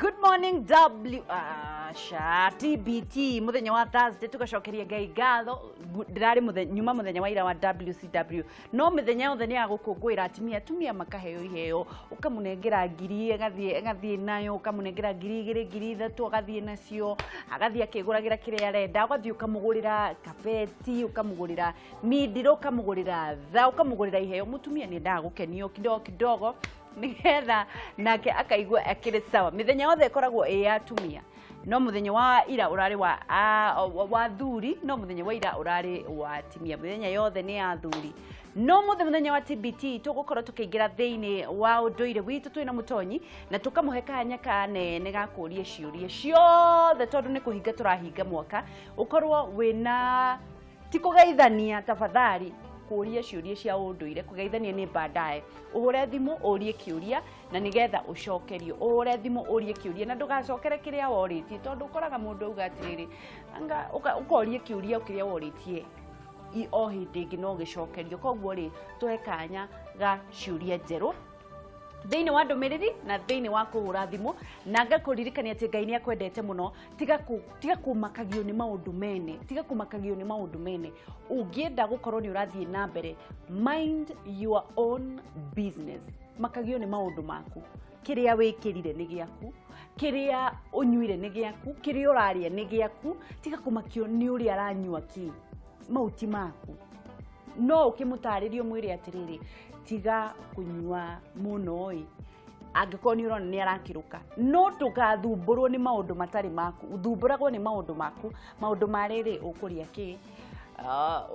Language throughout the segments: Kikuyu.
Good morning W Asha TBT muthenya wa Thursday tugacokeria Ngai ngatho. Ndirari muthenya nyuma muthenya wa ira wa WCW, no mithenya yothe ni ya gukungũĩra atumia. Atumia makaheo iheo, ũkamũnengera 1,000 agathiĩ nayo, ũkamũnengera 2,000, 3,000 agathiĩ nacio, agathiĩ akĩgũragĩra kĩrĩa arenda, ũgathiĩ ũkamũgũrĩra kabeti, ũkamũgũrĩra mindiro, ũkamũgũrĩra tha, ũkamũgũrĩra iheo. Mũtumia nĩ endaga gũkenio kidogo kidogo nĩgetha nake akaigua akĩrĩ sawa. Mĩthenya yothe ĩkoragwo ĩ ya atumia, no mũthenya wa ira ũrarĩ wa thuri, no mũthenya wa ira ũrarĩ wa atumia. Mĩthenya yothe nĩ ya thuri, no mũthĩ mũthenya wa TBT tũgũkorwo tũkĩingĩra thĩinĩ wa ũndũire witũ twĩna mũtonyi na tũkamũhe kanya kanene ga kũria ciũria ciothe, tondũ nĩ kũhinga tũrahinga mwaka. Ũkorwo wĩna ti kũgeithania, tafadhali, kũria ciũria cia ũndũire. Kũgeithania nĩ baadaye. Ũhũre thimũ ũrie kĩũria na nĩgetha ũcokerio. Ũhũre thimũ ũrie kĩũria na ndũgacokere kĩrĩa worĩtie, tondũ ũkoraga mũndũ auga atĩrĩrĩ, anga ũkoria kĩũria kĩrĩa worĩtie o hĩndĩ ĩngĩ no gĩcokerio. Koguo rĩ, tũhe kanya ga ciũria njerũ thĩinĩ wa ndũmĩrĩri na thĩinĩ wa kũhũra thimũ. Na ngakũririkania atĩ Ngai nĩ akwendete mũno. Tiga kũmakagio nĩ maũndũ mene, tiga kũmakagio nĩ maũndũ mene. Ũngĩenda gũkorwo nĩ ũrathiĩ na mbere, mind your own business, makagio nĩ maũndũ maku. Kĩrĩa wĩkĩrire nĩ gĩaku, kĩrĩa ũnyuire nĩ gĩaku, kĩrĩa ũrarĩa nĩ gĩaku. Tiga kũmakio nĩ ũrĩa aranyua kĩ, mau ti maku. No ũkĩmũtarĩrie, ũmwĩre atĩrĩrĩ, tiga kũnyua mũno ĩ, angĩkorwo nĩ ũrona nĩ arakĩrũka. No ndũgathumbũrwo nĩ maũndũ matarĩ maku. Thumbũragwo nĩ maũndũ maku, maũndũ ma rĩrĩ, ũkũrĩa kĩ,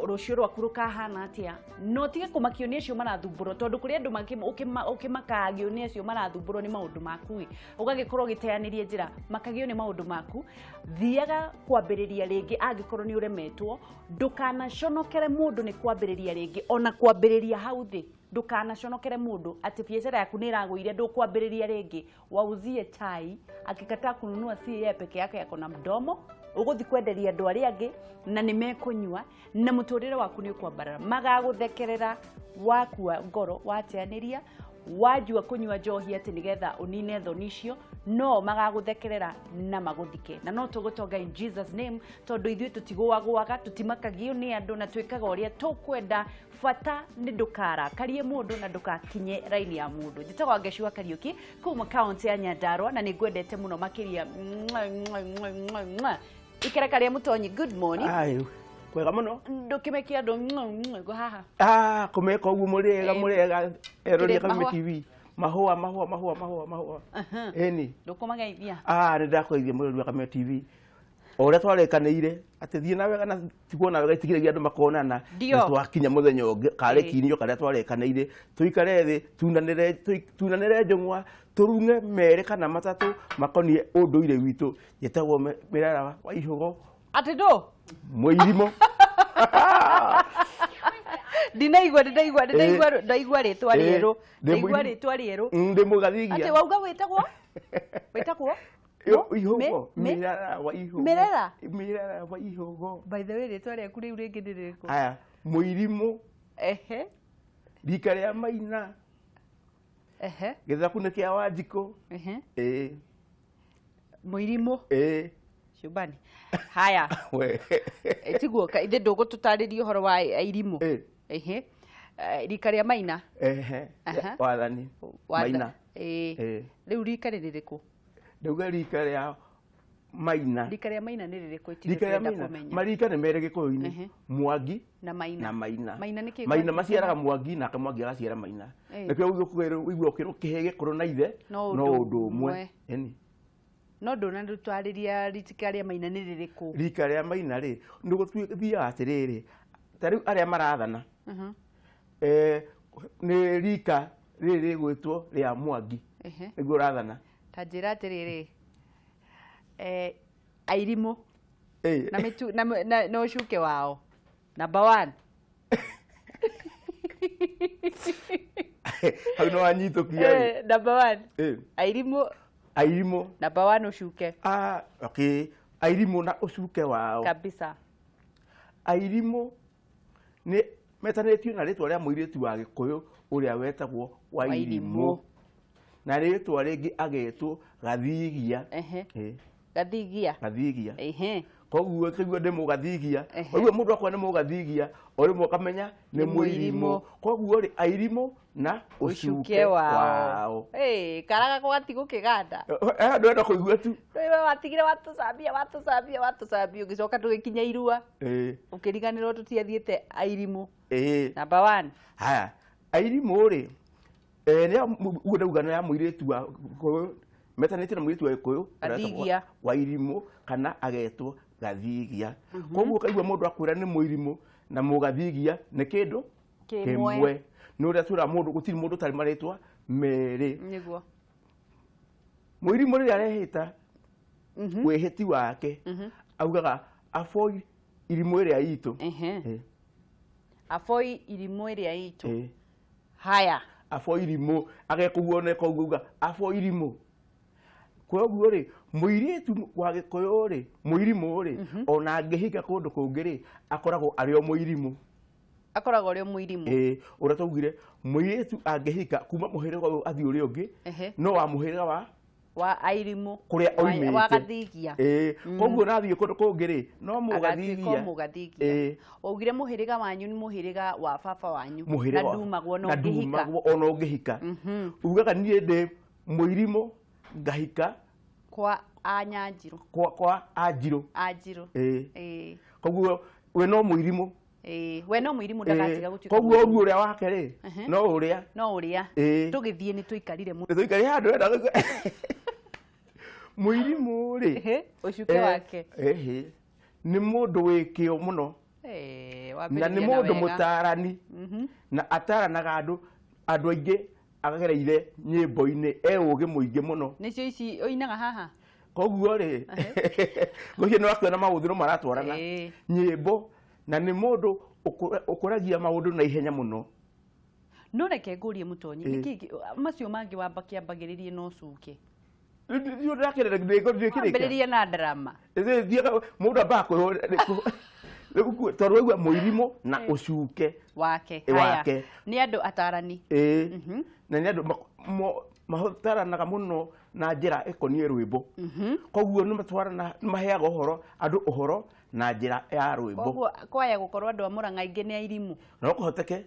rũciũ rwaku rũkahana atĩa. No tige kũmakio nĩ acio marathumbũrwo, tondũ kũrĩ andũ ũkĩmakagio nĩ acio marathumbũrwo nĩ maũndũ maku ĩ, ũgagĩkorwo ũgĩteanĩria njĩra. Makagio nĩ maũndũ maku, thiaga kwambĩrĩria rĩngĩ angĩkorwo nĩ ũremetwo. Ndũkanaconokere mũndũ nĩ kwambĩrĩria rĩngĩ, ona kwambĩrĩria hau thĩ. Ndũkanaconokere mũndũ atĩ biacara yaku nĩ ĩragũire, ndũkwambĩrĩria rĩngĩ. Wauzie chai, akikataa kununua si yeye peke yake ako na mdomo. Ũgũthi kwenderia andũ arĩa angĩ na nĩ mekũnyua na mũtũrĩre waku nĩ ũkwambarara. Magagũthekerera wakua ngoro, wateanĩria, wanjua kũnyua njohi atĩ nĩgetha ũnine thoni icio. No magagũthekerera na magũthike. Na no tũgũtonga in Jesus name, tondũ ithuĩ tũtigũagũaga, tũtimakagio nĩ andũ na twĩkaga ũrĩa tũkwenda. Bata nĩ ndũkarakarie mũndũ na ndũgakinye raini ya mũndũ. Njĩtagwo Ngeci wa Kariũki kuma kaunti ya Nyandarua na nĩ ngwendete mũno makĩria. Mwah, mwah, mwah, mwah, mwah. Ikereka rĩa mũtonyi, good morning. Ayo, kwega mũno. Ndũkĩmekia andũ mwah, mwah, ngo haha. Ah, kũmeka ũguo mũrĩega. Mũrĩega eroria Kĩrĩ Kameme mahũa. TV. Mahũa, mahũa, mahũa, mahũa, mahũa. Ĩni. Ndũkũmageithia. Ah, nĩ ndakũgeithia mũrori wa Kameme TV. O ũrĩa twarĩkanĩire atĩ thiĩ na wega na tigwo na wega itigiragia andũ makonana. Ndio. Na twakinya mũthenya ũngĩ karĩ kinio karĩa twarĩkanĩire tũikare thĩ tunanĩre njũng'wa, tũrung'e merĩ kana matatũ makoniĩ ũndũire witũ. Njĩtagwo Mĩrara wa Ihũgo. Atĩ ndũ Mũirimũ. Ndinaigua, ndinaigua, ndinaigua, ndaigua rĩtwa rĩerũ. Ndĩ Ndaigua rĩtwa rĩerũ. Ndĩ mũgathigia. Atĩ wauga wĩtagwo Ihũgo. Mĩrara wa Ihũgo. Mĩrera? Mĩrara wa Ihũgo. By the way, rĩtwa rĩaku rĩu rĩngĩ nĩ rĩrĩkũ? Aya, Mũirimũ. Rika rĩa Maina. Gĩthaku nĩ kĩa Wanjikũ. Ĩĩ. Mũirimũ. Ĩĩ. Ciũmbani haya. We. Tiguo ithe ndũgũtũtarĩria ũhoro wa airimũ? Ĩĩ. Ehe. Rika rĩa Maina. Ehe. Wathani. Maina. Ĩĩ. Rĩu rika nĩ rĩrĩkũ? Ndauga rika rĩa Maina. Rika rĩa Maina nĩ rĩrĩkũ? Itirĩ Rika rĩa tũrenda Maina. kũmenya. Marika nĩ merĩ Gĩkũyũ-inĩ. Mwangi na Maina. Na Maina. Maina nĩ kĩ? Maina maciaraga Mwangi, nake Mwangi agaciara Maina. Nĩkĩo ũiguaga ũkĩrwo kĩhĩ gĩkũrũ na ithe No no ũndũ ũndũ ũmwe. ũmwe. Ĩni. No ndũnatũtarĩria rika rĩa Maina nĩ rĩrĩkũ. Rika rĩa Maina rĩ, nĩ gũthiaga atĩrĩrĩ, ta rĩu arĩa marathana nĩ rika rĩrĩ rĩgwĩtwo rĩa Mwangi. Nĩguo ũrathana. Ta njĩra atĩrĩrĩ, airimũ na mĩtu na ũcuke wao, number one. Hau nĩ wanyitũkia. Number one. Airimũ. Airimũ. Number one, ũcuke. Ah, okay. Airimũ na ũcuke wao. Kabisa. Airimũ nĩ metanĩtio na rĩtwa rĩa mũirĩtu wa Gĩkũyũ ũrĩa wetagwo Wairimũ. Wairimũ. Na rĩtwa rĩngĩ agetwo Gathigia. Gathigia. Gathigia. Koguo kĩguo ndĩ mũgathigia. Koguo mũndũ akwa nĩ mũgathigia, o rĩmwe ũkamenya nĩ Nĩ mũirimũ. mũirimũ. Koguo rĩ, airimũ na ũcuke ũcuke wao. wao. Karaga gwatigũkĩganda. Andũ enda kũigua tu. Rĩu watigire watũcambia watũcambia watũcambia, ũgĩcoka tũgĩkinya irua, ũkĩriganĩrwo tũtiathiĩte airimũ. Number one. Haya, airimũ rĩ, nĩ uguo ndauga nĩ ya mũirĩtu wa Gĩkũyũ, metanĩtio na mũirĩtu wa Gĩkũyũ Gathigia. wa irimũ kana agetwo Gathigia. Koguo ũkaigua mũndũ akwĩra nĩ mũirimũ na mũgathigia nĩ kĩndũ kĩmwe. Nĩ ũrĩa twĩra mũndũ gũtirĩ mũndũ ũtarĩ marĩtwa merĩ. Nĩguo. Mũirimũ rĩrĩa arehĩta wĩhĩti wake augaga aboi irimũ ĩrĩa itũ. Aboi irimũ ĩrĩa itũ. Haya. Abo irimũ agekũguo neka ũguo auga abo irimũ. Koguo rĩ, mũirĩtu wa Gĩkũyũ rĩ, mũirimũ rĩ, ona angĩhika kũndũ kũngĩ rĩ, akoragwo arĩ o mũirimũ. Akoragwo arĩ o mũirimũ. Ũrĩa twaugire mũirĩtu angĩhika kuma mũhĩrĩga ũyũ athiĩ ũrĩa ũngĩ, no wa mũhĩrĩga wa wa airimũ kũrĩa oimĩte. Wa Gathigia. Koguo nathiĩ kũndũ kũngĩ rĩ, no agatuĩka mũgathigia. Mũgathigia. Waugire mũhĩrĩga wanyu nĩ mũhĩrĩga wa baba wanyu. Mũhĩrĩga na ndumagwo na na ũngĩhika. ndumagwo ona ũngĩhika. Ugaga niĩ ndĩ mũirimũ ngahika kwa anyanjirũ. Kwa anjirũ. Anjirũ. Koguo we no mũirimũ. We no mũirimũ, ndagatiga gũtuĩka Koguo mũirimũ. ũguo ũrĩa wake rĩ, no ũrĩa. No ũrĩa. Tũgĩthiĩ nĩ tũikarire mũno. Tũikarire handũ enda mũirimũ rĩ. Ũcuke wake. Nĩ mũndũ wĩ kĩo mũno. Na nĩ Wambĩrĩria na mũndũ wega. mũtarani. Na ataranaga andũ aingĩ agereire nyĩmbo-inĩ, e ũgĩ mũingĩ mũno. Nĩcio ici ũinaga haha? Koguo rĩ, ngũcio nĩ wakuona maũthĩ no maratwarana. Nyĩmbo, na nĩ mũndũ ũkũragia maũndũ na ihenya mũno. No reke ngũrie mũtonyi, nĩkĩ macio mangĩ wamba kĩambagĩrĩrie na ũcuke? Rĩu ndĩrakĩrĩra, ndĩkĩrĩkia. Wambĩrĩrie na drama. Thiaga, mũndũ ambaga rĩu tondũ waigua mũirimũ na ũcuke wake. Haya. Wake. Nĩ andũ atarani. Na nĩ andũ mataranaga mũno na njĩra ĩkoniĩ rwĩmbo. Koguo nĩ matwarana, nĩ maheaga ũhoro andũ ũhoro na njĩra ya rwĩmbo. Koguo kwaya gũkorwo andũ a Mũrang'a aingĩ nĩ airimũ. No kũhoteke.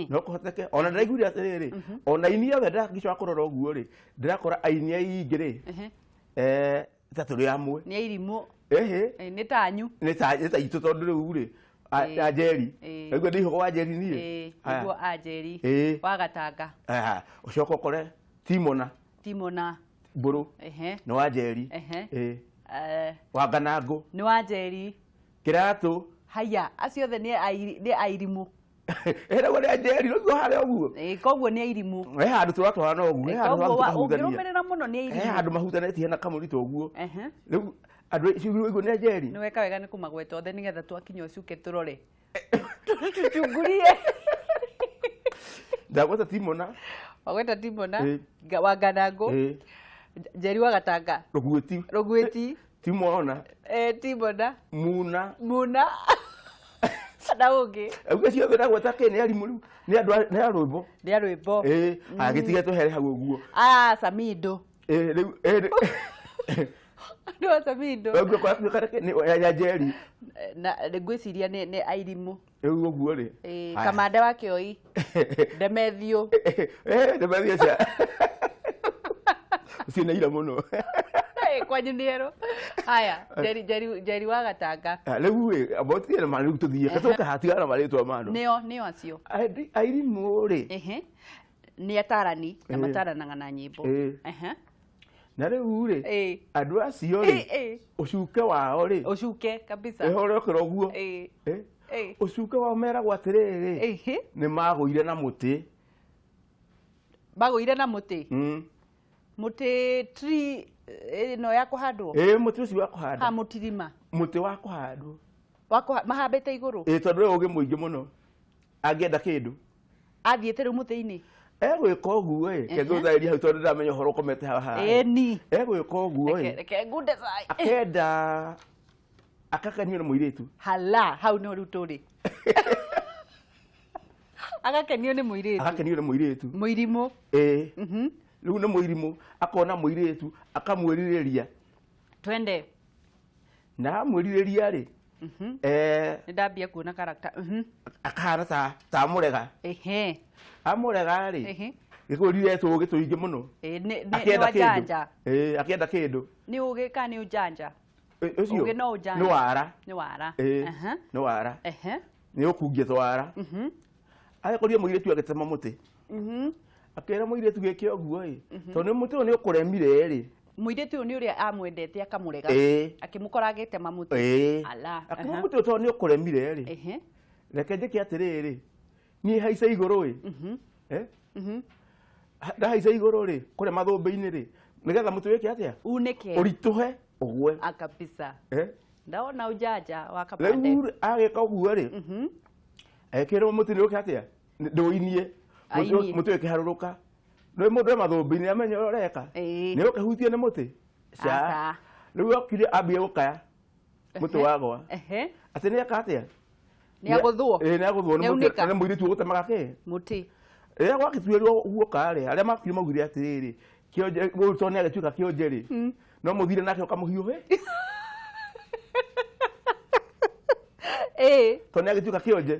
No kũhoteke. Ona ndĩraiguire atĩrĩrĩ, ona aini othe ndĩragĩcoka kũrora ũguo rĩ, ndĩrakora aini aingĩ rĩ, ta tũrĩ amwe. Nĩ airimũ. Nĩ tanyu. Nĩ ta itũ tondũ rĩu rĩ, Anjeri. Naguo ndĩ ihogo wa Anjeri niĩ. Aya. Nĩguo Anjeri. Wa Gatanga. Aha. Ũcoke ũkore Timona. Timona. Mbũrũ. Nĩ wa Njeri. Wa Nganangũ. Nĩ wa Njeri. Kĩratũ. Haya, acio othe nĩ airimũ. Naguo nĩ Anjeri, rĩu harĩa ũguo. Koguo nĩ airimũ. He handũ tũratwarana ũguo, he handũ Koguo tũkahutania. ũngĩrũmĩrĩra mũno nĩ airimũ. He handũ mahutanĩtie na kamũritũ ũguo. Rĩu andũ acio ũguo nĩ Anjeri. Nĩ weka wega nĩ kũmagweta othe nĩgetha twakinya ũcuke tũrore. Tũchungurie. Ndagweta Timona. Wagweta Timona, wa Nganangũ. Njeri wa Gatanga. Rũguĩti. Rũguĩti. Timona. Timona. Muna. Muna. Na ũngĩ. Ũguo ciothe ndagweta kĩ nĩ arimũ rĩu. Nĩ andũ nĩ a rwĩmbo. Nĩ a rwĩmbo. Agĩtiga twehere hau ũguo. Samido. Rĩu, rĩu. Andũ a Samido. Ũguo kwa kwa nĩ ya Njeri. Na ngwĩciria nĩ airimũ. Rĩu ũguo rĩ. Haya. Kamande wa Kĩoi. Ndemethio. Ndemethio cia. Ũcio nĩ ira mũno. Kwanyu nĩ erũ. Haya, Njeri, Njeri wa Gatanga. Rĩu ĩ, amba ũtige na marĩu tũthiĩ. Tũke hatigana na marĩtwa ma andũ. Nĩo, nĩo acio. Airimũ rĩ. Nĩ atarani na mataranaga na nyĩmbo. Na rĩu rĩ, andũ acio rĩ, ũcuke wao rĩ. Ũcuke kabisa. Ũrekera ũguo. Ũcuke wao meragwo atĩrĩrĩ, nĩ magũire na mũtĩ. Magũire na mũtĩ? Mũtĩ tree ĩno ya kũhandwo? Mũtĩ ũcio wa kũhanda. Ha mũtirima. Mũtĩ wa kũhandwo. Wa mahambĩte igũrũ? Tondũ we ũgĩ mũingĩ mũno. Angĩenda kĩndũ. Athiĩte rĩu mũtĩ-inĩ? Egwĩka ũguo ĩ, reke ngũtarĩrie hau tondũ ndĩramenya ũhoro ũkomete haha. Ĩni. Egwĩka ũguo ĩ. Reke ngunde cai. Akenda akakenio nĩ mũirĩtu. Hala, hau nĩho rĩu tũrĩ. Agakenio nĩ mũirĩtu. Agakenio nĩ mũirĩtu. Mũirimũ. Rĩu nĩ mũirimũ, akona mũirĩtu akamwĩrirĩria. Twende. Na amwĩrirĩria rĩ, Nĩ ndambia kuona character. Akahana ta amũrega. Amũrega rĩ, gĩkũyũ riretwo ũgĩ tũingĩ mũno. Nĩ nĩ Akĩenda kĩndũ. wajanja. Akĩenda kĩndũ. Nĩ ũgĩ kana nĩ ũjanja? Ũcio Ũgĩ no ũjanja. Nĩ wara. Nĩ wara. Nĩ wara. Nĩ ũkungia twara. Agĩkorire mũirĩtu agĩtema mũtĩ. Akĩra mũirĩtu gĩke ũguo ĩ, tondũ nĩ mũtĩ ũyũ nĩ ũkũremire rĩ. Mũirĩtu ũyũ nĩ ũrĩa amwendete akamũrega. Akĩmũkora agĩtema mũtĩ. Ala. Akĩmwĩra mũtĩ ũyũ tondũ nĩ ũkũremire rĩ. Reke njĩke atĩrĩrĩ, niĩ haica igũrũ ĩ. Ndahaica igũrũ rĩ, kũrĩa mathũmbĩ-inĩ rĩ, nĩgetha mũtĩ wĩke atĩa? Unĩke. Ũritũhe ũgwe. Kabisa. Ndaona ujanja wa kabande. Rĩu agĩka ũguo rĩ, ekĩrwo mũtĩ nĩ ũke atĩa? Ndũinie. Ainie. Mũtĩ ũkĩharũrũka. Rĩu mũndũ e mathũmbĩ-inĩ amenya ũrĩa ũreka. Nĩ ũkĩhutie nĩ mũtĩ? Ca. Aca. Rĩu okire ambie gũkaya. Mũtĩ wagwa. Atĩ nĩ eka atĩa? Nĩ agũthwo. Nĩ agũthwo nĩ Nĩ mũtĩ. aunĩka. Nĩ mũirĩtu ũgũtemaga kĩ? Mũtĩ. Rĩrĩa gwagĩtuĩrwo guoka rĩ, arĩa makire maugire atĩrĩrĩ, kĩonje, ũyũ tondũ nĩ agĩtuĩka kĩonje rĩ, no mũthire nake ũkamũhiũhe. Tondũ nĩ agĩtuĩka kĩonje.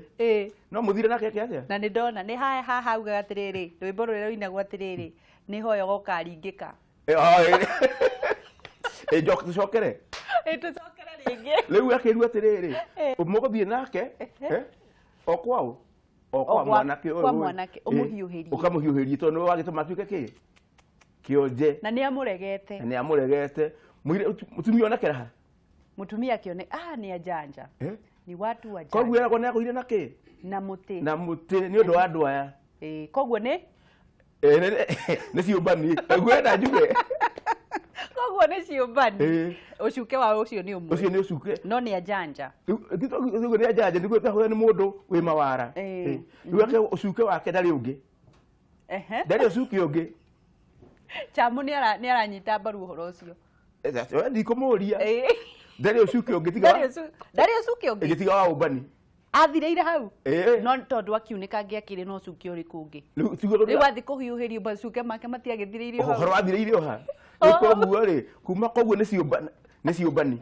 No mũthire nake eke atĩa? Na nĩ ndona, nĩ haha haha augaga atĩrĩrĩ, rwĩmbo rũrĩa rũinagwo atĩrĩrĩ, nĩ hoyo gokaringĩka. Njoke tũcokere. Tũcokere rĩngĩ. Rĩu akĩrwo atĩrĩrĩ, mũgũthiĩ nake, o kwao? O kwa O mwanake ũyũ. kwa mwanake, ũmũhiũhĩrie. Ũkamũhiũhĩrie tondũ nĩwe wagĩtũma atuĩke kĩ? Kĩonje. Na nĩ amũregete. Na nĩ amũregete. Mũtumia one kĩraha? Mũtumia akĩone, nĩ anjanja. Ni watu wa Koguo janja. eragwo nĩ agũire na kĩ? Na mũtĩ. Na mũtĩ nĩ ũndũ wa andũ aya. Koguo nĩ? Nĩ ciũmbani. Ngwenda njuge. Koguo nĩ ciũmbani. Ũcuke wa ũcio nĩ ũmwe. Ũcio nĩ ũcuke. No nĩ anjanja. Rĩu nĩ anjanja, nĩguo ĩtahũra nĩ mũndũ wĩ mawara. Rĩu ake ũcuke wake ndarĩ ũngĩ. Ndarĩ ũcuke ũngĩ. Chamu nĩ aranyita mbaru ũhoro ũcio. Ndikũmũria. Ndarĩ ũcuke ũngĩ tiga wa- Ndarĩ ũcuke ũngĩ. Tiga wa ũmbani. Athireire hau. No tondũ akiunĩka angĩakĩrĩ no ũcuke ũrĩkũ ũngĩ. Rĩu tiguo Rĩu athiĩ kũhiũhĩrio macuke make matiagĩthirĩirio hau. Ũhoro wathirĩire o ha? Rĩu koguo rĩ, kuma koguo nĩ ciũmbani, nĩ ciũmbani.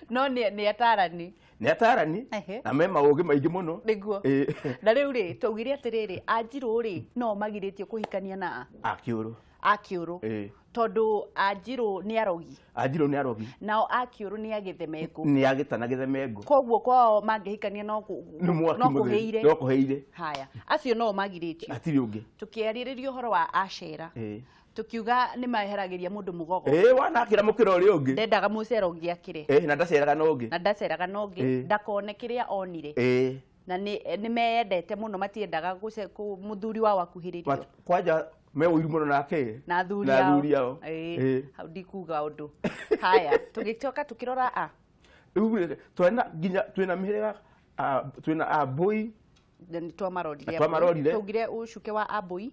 No nĩ atarani. Nĩ atarani, na me maũgĩ maingĩ mũno. Nĩguo. Na rĩu rĩ, twaugire atĩrĩrĩ, anjirũ rĩ, no magirĩtio kũhikania na a? Akĩũrũ. Akĩũrũ. Tondũ anjirũ nĩ arogi. Anjirũ nĩ arogi. Nao akĩũrũ nĩ agĩthemengũ. Nĩ agĩtana gĩthemengũ. Koguo kwao mangĩhikania Nĩ mwaki no mũtheri. kũhĩire. No kũhĩire. Haya, acio no magirĩtio. Hatirĩ ũngĩ. Tũkĩarĩrĩria ũhoro wa acera. Tukiuga nĩ meheragĩria mũndũ mũgogo. Wanakĩra mũkĩra ũrĩa ũngĩ. Ndendaga mũcera ũngĩ akĩre. Na ndaceraga na ũngĩ. Na ndaceraga na ũngĩ. Ndakone kĩrĩa onire. Na nĩ meyendete mũno, matiendaga mũthuri wao akuhĩrĩrio. Kwanja me ũiru mũno nake. Na athuri Na ao. athuri ao. Hau ndikuga ũndũ. Haya, tũgĩcoka tũkĩrora a. Rĩu rĩ, twena nginya twĩna mĩhĩrĩga, twĩna ambũi. Nĩ twamarorire. Twamarorire. Twaugire ũcuke wa ambũi.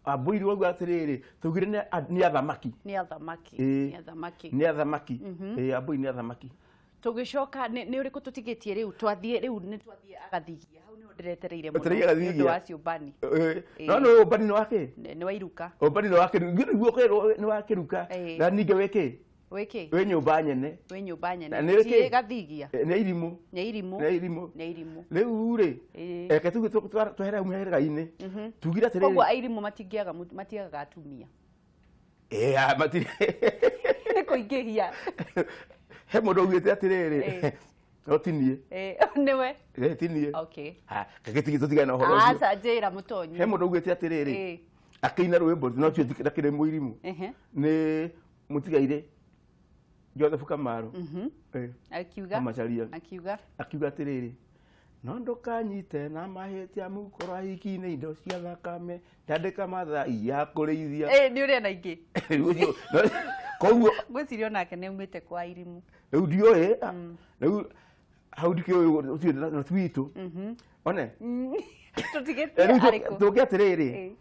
Ambũi rwauga atĩrĩrĩ, twaugire nĩ athamaki. Nĩ athamaki. Nĩ athamaki. Nĩ athamaki. Ambũi nĩ athamaki. Tũgĩcoka nĩ ũrĩkũ tũtigĩtie rĩu? Twathiĩ rĩu nĩ twathiĩ agathigia. Hau nĩho ndĩretereire mũno. Wetereire agathigia. Nĩ ũndũ wa ciũmbani. No nĩ ũmbani nĩ wa kĩ? Nĩ wa iruka. Ũmbani nĩ wa kĩruka. Nĩguo kwĩrwo nĩ wa kĩruka. Na ningĩ wĩ kĩ? Wĩ kĩ? Wĩ nyũmba nyene. Wĩ nyũmba nyene. Na nĩ Ti kĩ? gathigia. Nĩ irimũ. Nĩ irimũ. Nĩ irimũ. Nĩ irimũ. Rĩu rĩ, reke tuge twehere hau mĩhĩrĩga-inĩ. Tugire atĩrĩrĩ. Koguo airimũ matiagaga atumia. Matirĩ. Nĩ kũingĩhia. He mũndũ augĩte atĩrĩrĩ. No ti niĩ. Nĩwe. Ti niĩ. Okay. Ha, reke tũtigane na ũhoro ũcio. Aca, njĩra mũtonyi. He mũndũ augĩte atĩrĩrĩ. Akĩina rwĩmbo, no tuĩ ndakĩrĩ mũirimũ. Nĩ mũtigaire Joseph Kamaru. Akiuga. Macharia. Akiuga. Akiuga atĩrĩrĩ, no ndũkanyite na mahĩtia mũkũrũ ahiki-inĩ indo cia thakame, ndandĩka mathai ya kũrĩithia. Nĩ ũrĩa na ingĩ. Rĩu ũcio, no, koguo Ngwĩciria onake nĩ aumĩte kwa irimũ. Rĩu ndiũĩ, rĩu hau ndikĩũĩ ũcio na ti witũ. One? Tũtigĩtie Rĩu arĩkũ? tũke atĩrĩrĩ,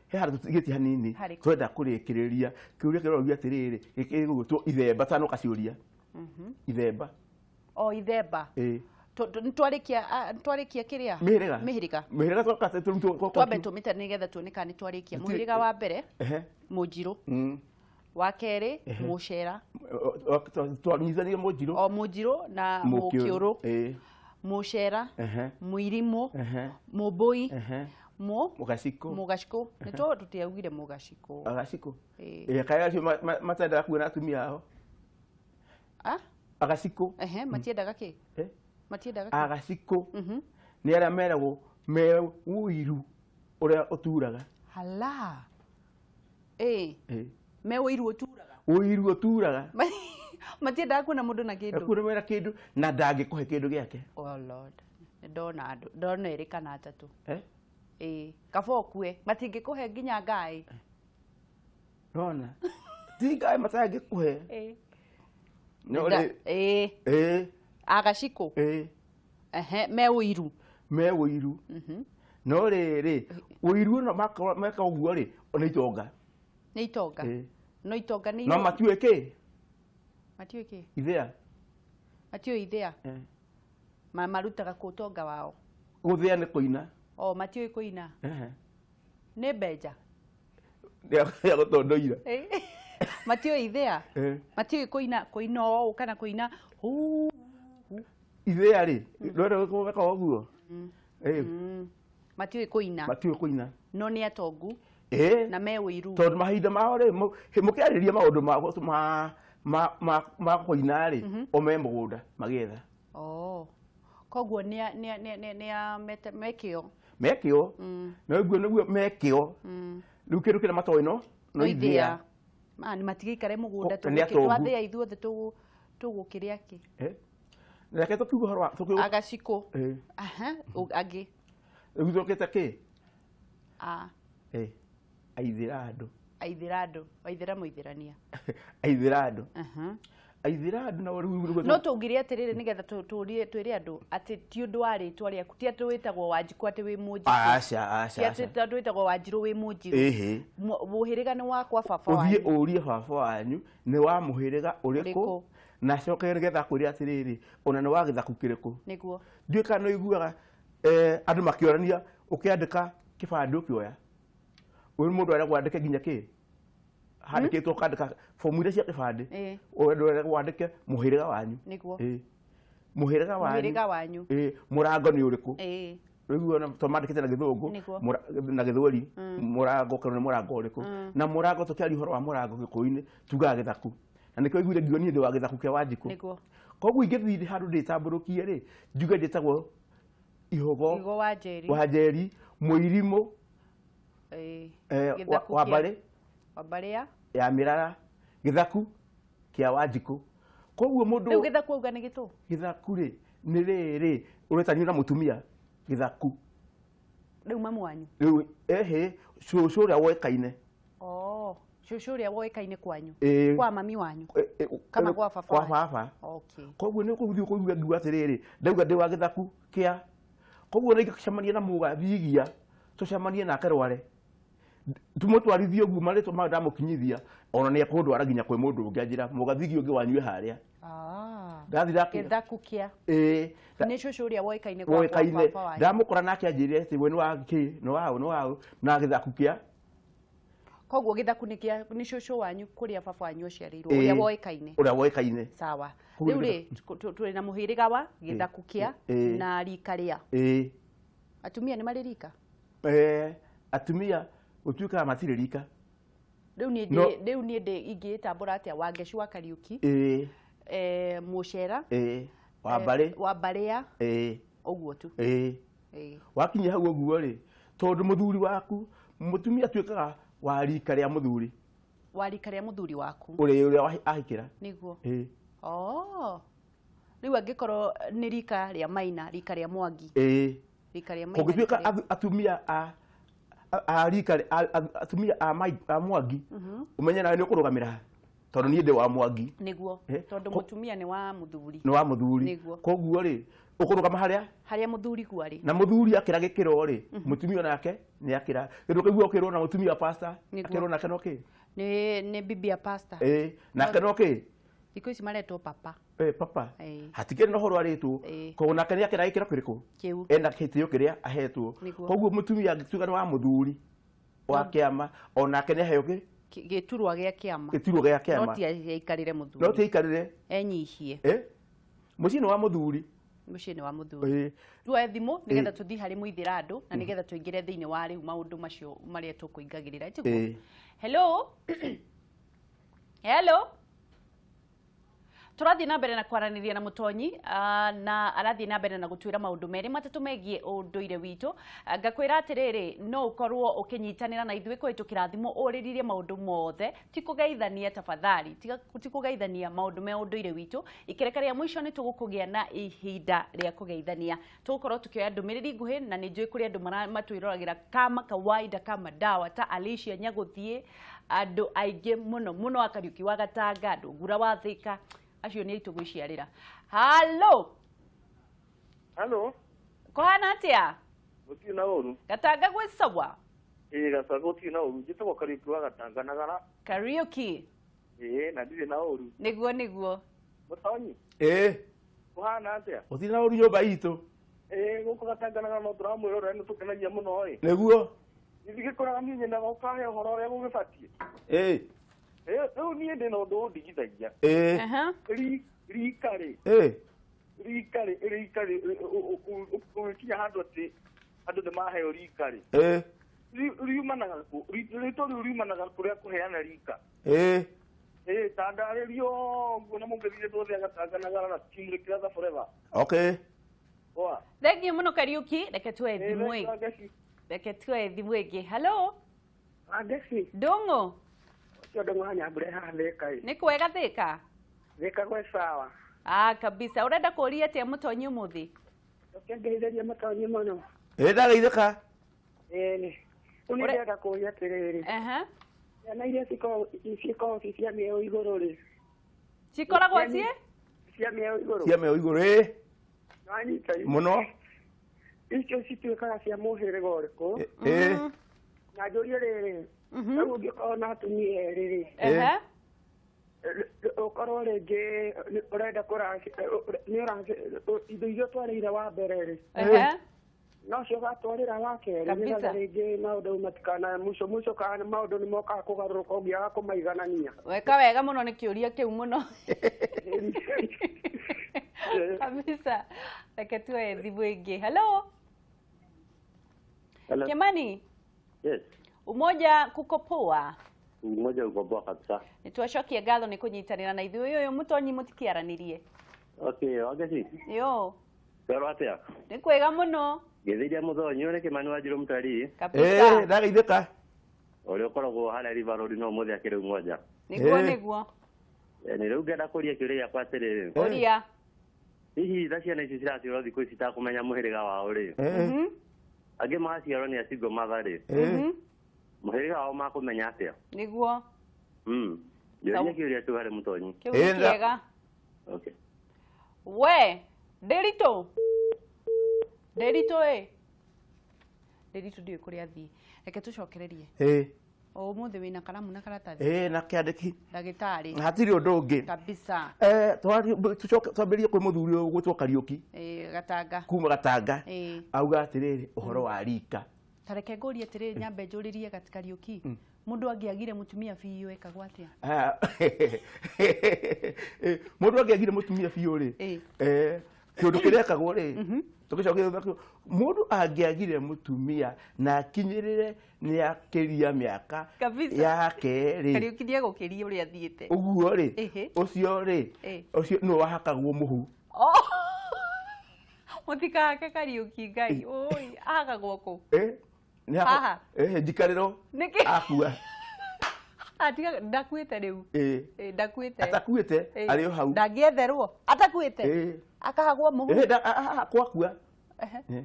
he handũ tũtigĩtie hanini. Harĩkũ? Twenda kũrĩkĩrĩria. Kĩũria kĩrorio atĩrĩrĩ, gĩkĩ gĩgũgĩtwo ithemba, tano kaciũria. Ithemba. O ithemba. Nĩtwarĩkia kĩrĩa? Mĩhĩrĩga. Mĩhĩrĩga. Mĩhĩrĩga twakate tũrutwo. Twambe tũmĩte nĩgetha tuone kana nĩtwarĩkia. Mũhĩrĩga wa mbere Mũnjirũ, wa kerĩ Mũcera. Twanyitithania Mũnjirũ. O Mũnjirũ na Mũkĩũrũ. Mũcera, Mũirimũ, Mũmbũi, Mũgacikũ. Mũgacikũ. Nĩtũ tũtiaugire Mũgacikũ. Agacikũ. Ĩĩ. Ĩ kaĩ acio matendaga kuona atumia ao? Ah? Agacikũ. Ehe, matiendaga kĩ? Eh? Matiendaga kĩ? Agacikũ nĩ arĩa meragwo me ũiru ũrĩa ũturaga. Hala. Ĩĩ. Ĩ. Me ũiru ũturaga. Ũiru ũturaga. Matiendaga kuona mũndũ na kĩndũ. Kuona mena kĩndũ na ndangĩkũhe kĩndũ gĩake. Oh Lord. Nĩndona andũ, ndona erĩ kana atatũ. Eh? Ĩĩ, kaba ũkue, matingĩkũhe nginya ngaĩ. Nona. Ti ngaĩ matangĩkũhe. Ĩĩ. No rĩ. Ĩĩ. Ĩ. Agacikũ. Ĩ. Ehe, me ũiru. Me ũiru. No rĩrĩ, ũiru ũno meka ũguo rĩ, nĩ itonga. Nĩ itonga. Ĩ. No itonga nĩ No matiũĩ kĩ? Matiũĩ kĩ? Ithĩa. Matiũĩ ithĩa. Marutaga kũ ũtonga wao? Gũthĩa nĩ kũina. O, matiũĩ kũina. Nĩ mbenja. Nĩ gũtondoira. Matiũĩ ithĩa. Matiũĩ kũina, kũina ũũ kana kũina huu. Ithĩa rĩ, rwenda gwĩka ũguo. Matiũĩ kũina. Matiũĩ kũina. No nĩ atongu. Na me ũiru. Tondũ mahinda mao rĩ, mũkĩarĩria maũndũ ma kũina rĩ, o me mũgũnda magĩetha. Oh. Koguo nĩ a mekĩo. Mekĩo. No ũguo nĩguo mekĩo. Rĩu kĩndũ kĩrĩa matoĩ no ithĩa. Ma, nĩ matigĩikare mũgũnda Nĩ atongu. twathĩa ithuothe tũgũkĩrĩa kĩ? Reke tũkiuge ũhoro wa, tũkiuge- Agacikũ. Aha, angĩ. Rĩu tũkĩte kĩ? A. Aithĩra andũ. Aithĩra andũ. Aithĩra mũithĩrania. Aithĩra andũ. Aithĩra andũ na rĩu rĩu No tũngire atĩrĩrĩ nĩgetha twĩre andũ atĩ ti ũndũ wa rĩtwa rĩaku, ti atĩ wĩtagwo Wanjikũ atĩ wĩ Mũnjikũ. Aca, aca, Ti atĩ aca. tondũ wĩtagwo Wanjirũ wĩ Mũnjirũ. Ĩhĩ. Mũhĩrĩga nĩ wa kwa baba Ũthiĩ wanyu. ũrie baba wanyu nĩ wa mũhĩrĩga ũrĩkũ, Ũrĩkũ. na acoke nĩgetha akwĩre atĩrĩrĩ, ona nĩ wa gĩthaku kĩrĩkũ. Nĩguo. Ndiũĩ kana nĩ ũiguaga, andũ makĩorania ũkĩandĩka kĩbandĩ ũkĩoya. Ũyũ mũndũ arĩa andĩke nginya kĩ? Handĩkĩtwo ũkandĩka fomu iria cia kĩbandĩ. Ũyũ andũ arĩa andĩke mũhĩrĩga wanyu. Nĩguo. Mũhĩrĩga wanyu. Mũhĩrĩga wanyu. Mũrango nĩ ũrĩkũ? Rĩu ona to mandĩkĩte na gĩthũngũ, Nĩguo. na gĩthweri, mũrango kana nĩ mũrango ũrĩkũ? Na mũrango tũkĩaria ũhoro wa mũrango gĩkũyũ-inĩ tugaga gĩthaku. Na nĩkĩo iguire ngiuga niĩ ndĩ wa gĩthaku kĩa Wanjikũ. Nĩguo. Koguo ingĩthiĩ handũ ndĩtambũrũkie rĩ, njuge njĩtagwo Ihogo Ihogo wa Njeri. wa Njeri, Mũirimũ, Gĩthaku wa kĩa mbarĩ. Wa mbarĩ ya? Ya Mĩrara, gĩthaku kĩa Wanjikũ. Koguo mũndũ Rĩu gĩthaku auga nĩ gĩtũ? Gĩthaku rĩ, nĩ rĩrĩ, ũretanio na mũtumia, gĩthaku. Rĩu mamu wanyu? Rĩu, ehe, cũcũ ũrĩa woĩkaine. Oh, cũcũ ũrĩa woĩkaine kwanyu? Ĩĩ. Kwa mami wanyu? Kana kwa baba Kwa wanyu? baba. Okay. Koguo nĩ ũkũthiĩ kũigua ngiuga atĩrĩrĩ, ndauga ndĩ wa gĩthaku kĩa. Koguo nĩ ingĩcemania na mũgathigia, tũcemanie nake rware. Tũmũtwarithie ũguo marĩtwa mayo ndamũkinyithia, ona nĩ ekũndwara nginya kwĩ mũndũ ũngĩ anjĩra, mũgathigi ũngĩ wanyu e harĩa. Ndathi ndakinya. Gĩthaku kĩa. Ĩĩ. Nĩ cũcũ ũrĩa woĩkaine kwa Woĩkaine. baba wanyu. Ndamũkora nake anjĩre atĩ we nĩ wa kĩ, nĩ wa ũ, nĩ wa ũ, na gĩthaku kĩa. Koguo gĩthaku nĩ kĩa, nĩ cũcũ wanyu kũrĩa baba wanyu aciarĩirwo, Ĩĩ. ũrĩa woĩkaine. Ũrĩa woĩkaine. Sawa. Koguo Rĩu nĩ rĩ, tũrĩ na mũhĩrĩga wa gĩthaku kĩa Ĩĩ. na rika rĩa. Ĩĩ. Atumia nĩ marĩ rika? Atumia gũtuĩkaga matirĩ rika. Rĩu niĩ No. ndĩ, rĩu niĩ ndĩ ingĩĩtambũra atĩa Wangeci wa Kariũki? Ĩĩ. Mũcera. Ĩĩ. Wa mbarĩ. Wa mbarĩ ya. Ĩĩ. Ũguo tu. Ĩĩ. Ĩĩ. Wakinya hau ũguo rĩ, tondũ mũthuri waku, mũtumia atuĩkaga wa rika rĩa mũthuri. Wa rika rĩa mũthuri waku. Ũrĩa ũrĩa ahikĩra. Nĩguo. Ĩĩ. Oh. Rĩu angĩkorwo nĩ rika rĩa Maina, rika rĩa Mwangi. Ĩĩ. Rika rĩa Maina, Kũngĩtuĩka rika rĩa atumia a, a, a rika rĩ, a, a, atumia a Mai, a Mwangi, ũmenye nawe nĩ ũkũrũgamĩra ha? Tondũ niĩ ndĩ wa Mwangi. Nĩguo. Tondũ mũtumia nĩ wa mũthuri. Nĩ wa mũthuri. Nĩguo. Koguo rĩ, ũkũrũgama harĩa? Harĩa mũthuri guo arĩ. Na mũthuri akĩra gĩkĩro rĩ, mũtumia nake nĩ akĩra. Kĩndũ kĩu ũkĩrwo na mũtumia pastor, Nĩguo. akĩrwo nake no kĩ? Nĩ, nĩ bibi ya pastor. Ĩĩ, nake no kĩ? Thikũ ici maretwo papa. Eh, papa. Ĩĩ. Hatikĩrĩ na ũhoro arĩtwo. Ĩĩ. Koguo nake nĩ akĩra gĩkĩro kĩrĩkũ? Kĩu. Ena gĩtĩo kĩrĩa ahetwo. Nĩguo. Koguo mũtumia angĩtuĩka nĩ wa mũthuri wa kĩama, onake nĩ aheo Gĩturwa gĩa kĩama. gĩturwa gĩa No kĩama. ti aikarĩre No ti mũthuri. aikarĩre. Enyihie. Eh? Mũciĩ nĩ wa mũthuri. Mũciĩ nĩ wa mũthuri. Ĩĩ. Tuoe thimũ nĩgetha tũthiĩ harĩ mũithĩra andũ na nĩgetha tũingĩre thĩinĩ wa rĩu maũndũ macio marĩa tũkũingagĩrĩra. Tiguo? Ĩĩ. Hello. Hello. Tũrathiĩ na mbere na kwaranĩria na mũtonyi na arathiĩ na mbere na gũtwĩra maũndũ merĩ matatũ megiĩ ũndũire witũ. Ngakwĩra atĩrĩrĩ, no ũkorwo ũkĩnyitanĩra na ithuĩ kũhĩtũkĩra thimũ ũrĩrĩrie maũndũ mothe, ti kũgeithania tafadhali, ti kũgeithania maũndũ me ũndũire witũ. Ikereka rĩa mũico nĩ tũgũkũgĩa na ihinda rĩa kũgeithania. Tũgũkorwo tũkĩoya ndũmĩrĩri nguhĩ na nĩ njũĩ kũrĩ andũ matwĩroragĩra kama kawaida kama dawa ta Alicia Nyagũthiĩ, andũ aingĩ mũno mũno a Kariũki wa Gatanga, andũ Ngura wa Thika, acio nĩ aitũ gwĩciarĩra. Halo. Halo. Kũhana atĩa? Gũtirĩ na ũru. Gatanga gwĩ sawa? Ĩĩ, Gatanga gũtirĩ na ũru. Njĩtagwo Kariũki wa Gatanga na gara. Kariũki. Ĩĩ, na ndirĩ na ũru. Nĩguo, nĩguo. Mũtonyi? Ĩĩ. Kũhana atĩa? Gũtirĩ na ũru nyũmba itũ. Ĩĩ, gũkũ Gatanga na gara no tũramwĩrorera nĩ tũkenagia mũno ĩ. Nĩguo. Ndigĩkoraga niĩ nyendaga ũkahe ũhoro ũrĩa gũgĩbatiĩ. Ĩĩ. Ĩĩ, rĩu niĩ ndĩna ũndũ ũndigithagia. Ĩĩ. Aha. Rika rĩ. Ĩĩ. Rika rĩ, rika rĩ, ũgĩkinya handũ atĩ andũ nĩ maheo rika rĩ. Ĩĩ. Riumanaga kũ? Rĩtwa rĩu riumanaga kũrĩa kũheana rika. Ĩĩ. Ĩĩ, ta ndarĩrio ũguo na mũngĩthire tuothe Agatanga na gara na timũrĩkĩra forever. Okay. Poa. Thengiũ mũno Kariũki, reke tuoe Ĩĩ, thimũ thengiũ, ĩngĩ. Wangeci. Reke tuoe thimũ ĩngĩ. Hello. Wangeci. Ndũng'ũ. Ũcio Ndũng'ũ wa Nyambura haha Thĩka ĩ. Nĩ kwega Thĩka? Thĩka gwĩ sawa. Ah, kabisa. Ũrenda kũũria atĩa mũtonyi ũmũthĩ? Ũkĩngeithĩria mũtonyi mũno. Ĩĩ, ndageithĩka. Ĩĩ. Rĩu nĩ ndĩrenda kũũria atĩrĩrĩ. Aha. Ciana iria cikoragwo ci cia mĩeo igũrũ rĩ? Cikoragwo ciĩ? Cia mĩeo igũrũ. Cia mĩeo igũrũ, ĩĩ. Nĩwanyita icio? Mũno. Icio cituĩkaga cia mũhĩrĩga ũrĩkũ? Ĩĩ. Na njũrie rĩrĩ, rĩu ũngĩkorwo na atumia erĩ rĩ, Ehe. Ũkorwo rĩngĩ ũrenda nĩ indo iria ũtwarĩire wa mbere rĩ, Ehe. no cio ũgatwarĩra wa kerĩ, Kabisa. nĩgetha rĩngĩ maũndũ matikana mũico mũico kana maũndũ nĩ mokaga kũgarũrũka ũngĩaga kũmaiganania. Weka wega mũno nĩ kĩũria kĩu mũno. Kabisa. Reke tuoe thimũ ĩngĩ. Hello. Hello. Kimani. Yes. Umoja kuko poa. Umoja uko poa kabisa. Nĩ twacokia ngatho nĩ kũnyitanĩra na ithuĩ. Ũyũ mũtonyi mũtikiaranĩrie. Okay, Wangeci. Yo. Kwĩrwo atĩa? Nĩ kwega mũno. Ngĩthĩria mũthonyi ũyũ nĩ Kĩmani wa Njirũ mũtarii. Kabisa. Ĩĩ, ndageithĩka. Ũrĩa ũkoragwo harĩa River Road no ũmũthĩ akĩrĩ Umoja. Nĩguo, Ĩĩ. nĩguo. Nĩ rĩu ngenda kũria kĩũria gĩakwa atĩrĩrĩ. Ũria. Hihi tha ciana ici ciraciarwo thikũ ici itakũmenya mũhĩrĩga wao rĩ? Ĩĩ. Angĩ magaciarwo nĩ a single mother rĩ? Ĩĩ. Mũhĩrĩga wao makũmenya atĩa? Nĩguo. Njũria kĩũria kĩu harĩ mũtonyi. Kĩu nĩ kĩega. Okay. We, Ndĩritũ. Ndĩritũ ĩ. Ndĩritũ ndiũĩ kũrĩa athiĩ. Reke tũcokererie. Ĩĩ. O ũmũthĩ wĩna karamu na karatathi. Ĩĩ, na kĩandĩki. Ndagĩtarĩ. Hatirĩ ũndũ ũngĩ. Kabisa. Tũcoke twambĩrĩrie kwĩ mũthuri ũyũ ũgwĩtwo Kariũki. Ĩĩ, Gatanga. Kuma Gatanga. Ĩĩ. Auga atĩrĩrĩ, ũhoro wa rika. Ta reke ngũrie atĩrĩrĩ, nyambe njũrĩrie Kariũki. Mũndũ angĩagire mũtumia biũ ekagwo atĩa? Mũndũ angĩagire mũtumia biũ rĩ, kĩũndũ kĩrĩa ekagwo rĩ, tũgĩcoke thutha, mũndũ angĩagire mũtumia na akinyĩrĩre nĩ akĩria mĩaka Kabisa. yake rĩ, Kariũki nĩegũkĩria ũrĩa athiĩte. Ũguo rĩ, Ehe. ũcio rĩ, Ĩ. ũcio nĩwe wahakagwo mũhu. Oh! Mũtikahake Kariũki Ngai. Oi, ahakagwo kũ? Nĩ Haha. Njikarĩro. Nĩkĩ? Akua. Atiga ndakuĩte rĩu. Ĩ. Ndakuĩte. Atakuĩte, arĩ o hau. Ndangĩetherwo. Atakuĩte. Ĩ. Akahagwo mũhu. Kwakua. Ehe. Ĩ.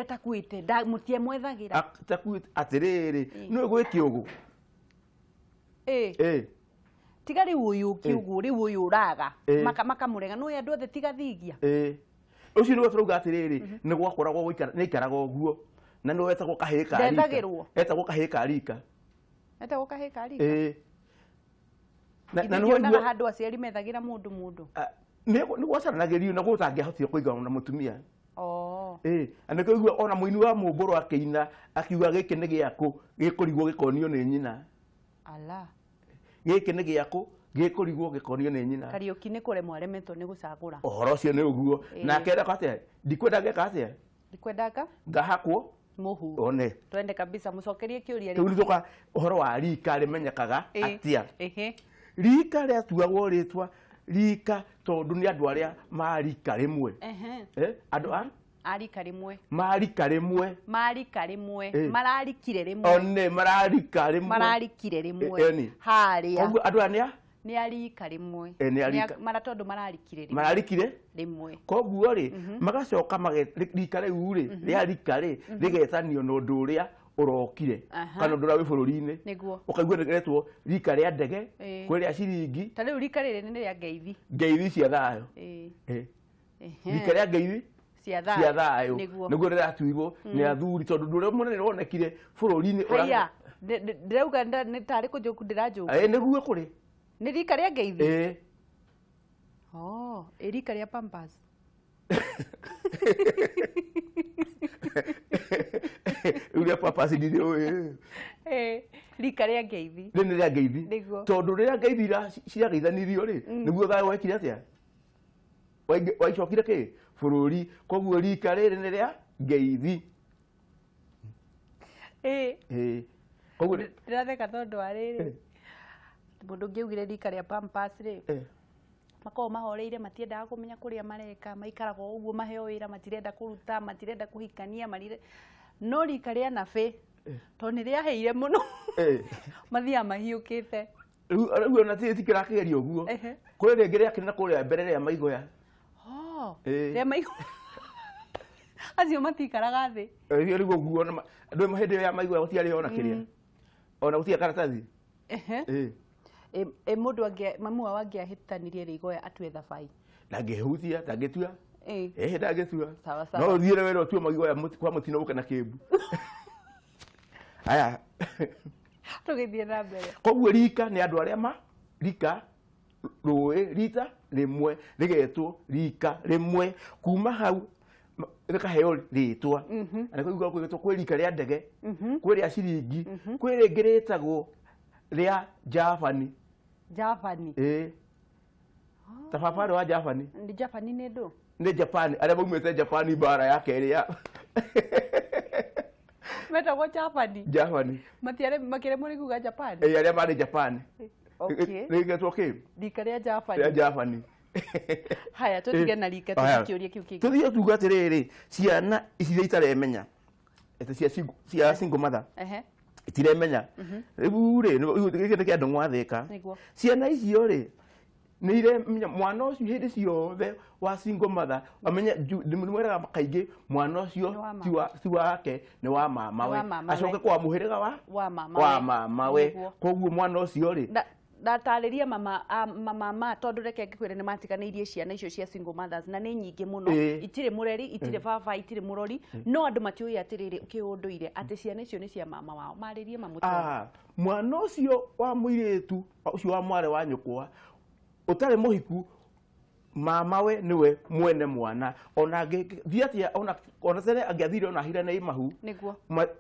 Atakuĩte, mũtiemwethagĩra. Atakuĩte, atĩrĩrĩ, nĩwe gwĩ kĩũgũ. Ĩ. Ĩ. Tiga rĩu ũyũ kĩũgũ, rĩu ũyũ ũraga. Ĩ. Makamũrega, nĩũĩ andũ othe tiga thingia. Ĩ. Ũcio nĩwe tũrauga atĩrĩrĩ, nĩ gwakoragwo gũikara, nĩ aikaraga ũguo. Na nĩwe wetagwo kahĩĩ ka rika. Ndethagĩrwo. Etagwo kahĩĩ ka rika. Etagwo kahĩĩ ka rika? Ĩ. Na Ithe nĩ ndionaga waigua- handũ aciari methagĩra mũndũ mũndũ. Ah, nĩ nĩ gwacaranagĩrio na gũtangĩahotire kũigana na mũtumia. Oh. Ĩĩ, na nĩkĩo ũigua ona mũini wa mũmbũrũ akĩina akiuga gĩkĩ nĩ gĩakũ gĩkũrigwo gĩkonio nĩ nyina. Ala. Gĩkĩ nĩ gĩakũ gĩkũrigwo gĩkonio nĩ nyina. Kariũki nĩ kũremwo aremetwo nĩ gũcagũra. Ũhoro ũcio nĩ ũguo. Ĩĩ. Nake areka atĩa? Ndikwenda ngeka atĩa? Ndikwendaga Ngahakwo mũhu. one. Twende kabisa mũcokerie kĩũria Rĩu nĩtũka ũhoro wa rika rĩmenyekaga Ĩĩ. atĩa? Ĩhĩ. Rika rĩatuagwo rĩtwa rika tondũ nĩ andũ arĩa marika rĩmwe. Ehe. Eh, andũ a Arika rĩmwe. marika rĩmwe. Marika rĩmwe. Ĩĩ. Mararikire rĩmwe. One mararika rĩmwe. Mararikire Ĩni. rĩmwe. Harĩa. Koguo andũ aya nĩ a Nĩ arika rĩmwe. Ĩ, nĩ a rika. Mara tondũ mararikire rĩmwe. mararikire Rĩmwe. koguo rĩ magacoka rika rĩu rĩ rĩa rika rĩ rĩgetanio na ũndũ ũrĩa ũrokire Aha. kana ũndũ ũrĩa wĩ bũrũri-inĩ. Nĩguo. Ũkaigua rĩgetwo rika rĩa ndege, Ĩĩ. kwĩ rĩa ciringi. Ta rĩu rika rĩrĩ nĩ rĩa ngeithi. Ngeithi cia thayũ. Ĩĩ. Ĩ. Ehe. Rika rĩa ngeithi cia thayũ. cia thayũ Nĩguo. nĩguo rĩratuirwo nĩ athuri tondũ ũndũ ũrĩa mũnene wonekire bũrũri-inĩ ũra- Haiya, ndĩrauga nĩ tarĩ kũnjũku ndĩranjũku. Ĩ, nĩguo kũrĩ. Nĩ rika rĩa ngeithi? Ĩ. Oh, ĩ rika rĩa Pampers. Rĩu rĩa Pampers ndirĩ ũĩ. Ĩ, rika rĩa ngeithi. Rĩu nĩ rĩa ngeithi. Nĩguo. Tondũ rĩrĩa ngeithi ciageithanirio rĩ, nĩguo thayũ wekire atĩa? Waicokire kĩ? Bũrũri. Koguo rika rĩrĩ nĩ rĩa ngeithi. Ĩ. Ĩ. Koguo Ndĩratheka tondũ wa rĩrĩ. Mũndũ ũngĩ augire rika rĩa Pampers rĩ, makoragwo mahoreire matiendaga kũmenya kũrĩa mareka, maikaraga o ũguo maheo wĩra matirenda kũruta, matirenda kũhikania, marire no rika rĩa nabĩ tondũ nĩ rĩaheire mũno mathiaga mahiũkĩte. Rĩu ona ti kĩrakĩgeria ũguo. Ehe. Kũrĩ rĩngĩ rĩakĩrĩ na kũrĩa mbere rĩa maigoya. Oh, Ĩĩ. rĩa maigo acio matikaraga thĩ. Rĩu ũguo ona andũ hĩndĩ ĩyo ya maigoya gũtiarĩ ona kĩrĩa. Ona gũtirĩ karatathi. Ehe. Ĩĩ. Ĩ mũndũ angĩa mamu wao angĩahĩtanirie rĩigoya atue thabai. Ndangĩhutia, ndangĩtua. Ĩĩ. Ĩĩ ndangĩtua. Sawa, sawa. No ũthiĩre wĩra ũtue maigoya kwa mũtino ũke na kĩmbu. Aya. Tũgĩthiĩ na mbere. Koguo rika nĩ andũ arĩa ma rika rũĩ rita rĩmwe rĩgetwo rika rĩmwe kuma hau rĩkaheo rĩtwa. Na nĩkũigua kwĩtwo kwĩ rika rĩa ndege, kwĩ rĩa ciringi, kwĩ rĩngĩ rĩtagwo rĩa Jabani. Jabani. Ĩĩ. Ta baba arĩ wa Jabani. Nĩ Jabani nĩ ndũ? Nĩ Japan, arĩa maumĩte Japan mbara ya kerĩ ya Metagwo Jabani. Jabani. Matiarĩ makĩremwo nĩ kuga Japan. Ĩĩ arĩa marĩ Japan. Okay. Rĩgetwo kĩ? Rika rĩa Rĩa Jabani. Jabani. Haya tũtige na rika Haya. tũthiĩ kĩũria kĩu kĩngĩ. Tũthiĩ tuge atĩrĩrĩ, ciana ici iria itaremenya ĩtĩ cia single mother Ehe. itiremenya. Rĩu rĩ, gĩkĩ nĩ kĩa andũ mwathĩka. Nĩguo. Ciana icio rĩ, nĩ iremenya mwana ũcio hĩndĩ ciothe wa single mother amenye ndĩmwĩraga kaingĩ mwana ũcio Nĩ wa mama. ti wake nĩ wa mamawe. Nĩ wa mamawe. Acoke kwa mũhĩrĩga wa Wa mamawe. wa mamawe. Nĩguo. Koguo mwana ũcio rĩ, Ndatarĩria mama mama ma tondũ reke ngĩkwĩre nĩ matiganĩirie ciana icio cia single mothers na nĩ nyingĩ mũno. Itirĩ mũreri, itirĩ baba, itirĩ mũrori, no andũ matiũĩ atĩrĩrĩ kĩũndũire atĩ ciana icio nĩ cia mama wao. Marĩrie mamũtware. Mwana ũcio wa mũirĩtu ũcio wa mwarĩ wa nyũkwa ũtarĩ mũhiku, mamawe nĩwe mwene mwana. Ona angĩthiĩ atĩa, ona tene angĩathire ona ahirane mahu. Nĩguo.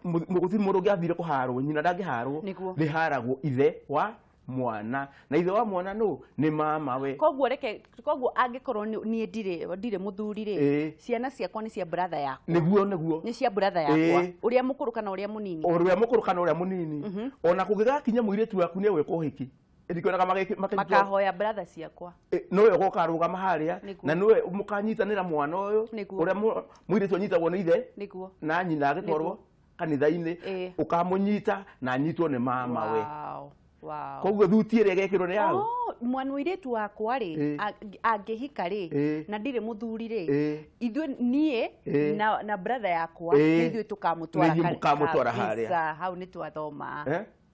Gũtirĩ mũndũ ũngĩathire kũharwo, nyina ndangĩharwo. Nĩguo. Rĩharagwo ithe wa mwana. Na ithe wa mwana nũ? Nĩ mamawe. Koguo reke, koguo angĩkorwo niĩ ndirĩ mũthuri rĩ, ciana ciakwa nĩ cia brother yakwa. Nĩguo, nĩguo. Nĩ cia brother yakwa. Ũrĩa mũkũrũ kana ũrĩa mũnini? Ũrĩa mũkũrũ kana ũrĩa mũnini. Ona kũngĩgakinya mũirĩtu waku nĩ egwĩka ũhiki. Ndikuonaga magĩki- Makahoya brother ciakwa. Nĩwe ũgoka rũgama harĩa, Nĩguo. na nĩwe mũkanyitanĩra mwana ũyũ, Nĩguo. ũrĩa mũirĩtu anyitagwo nĩ ithe Nĩguo. na nyina agĩtwarwo Nĩguo. kanitha-inĩ, ũkamũnyita na anyitwo nĩ mamawe. Wow. Wow. Koguo thuti ĩrĩa ĩgekĩrwo nĩ yaũ? Oh, mwana mũirĩtu wakwa rĩ, angĩhika rĩ, na ndirĩ mũthuri rĩ, ithuĩ niĩ na brother yakwa, nĩ ithuĩ tũkamũtwara Nĩ inyuĩ mũkamũtwara harĩa. kabisa. Hau nĩ twathoma.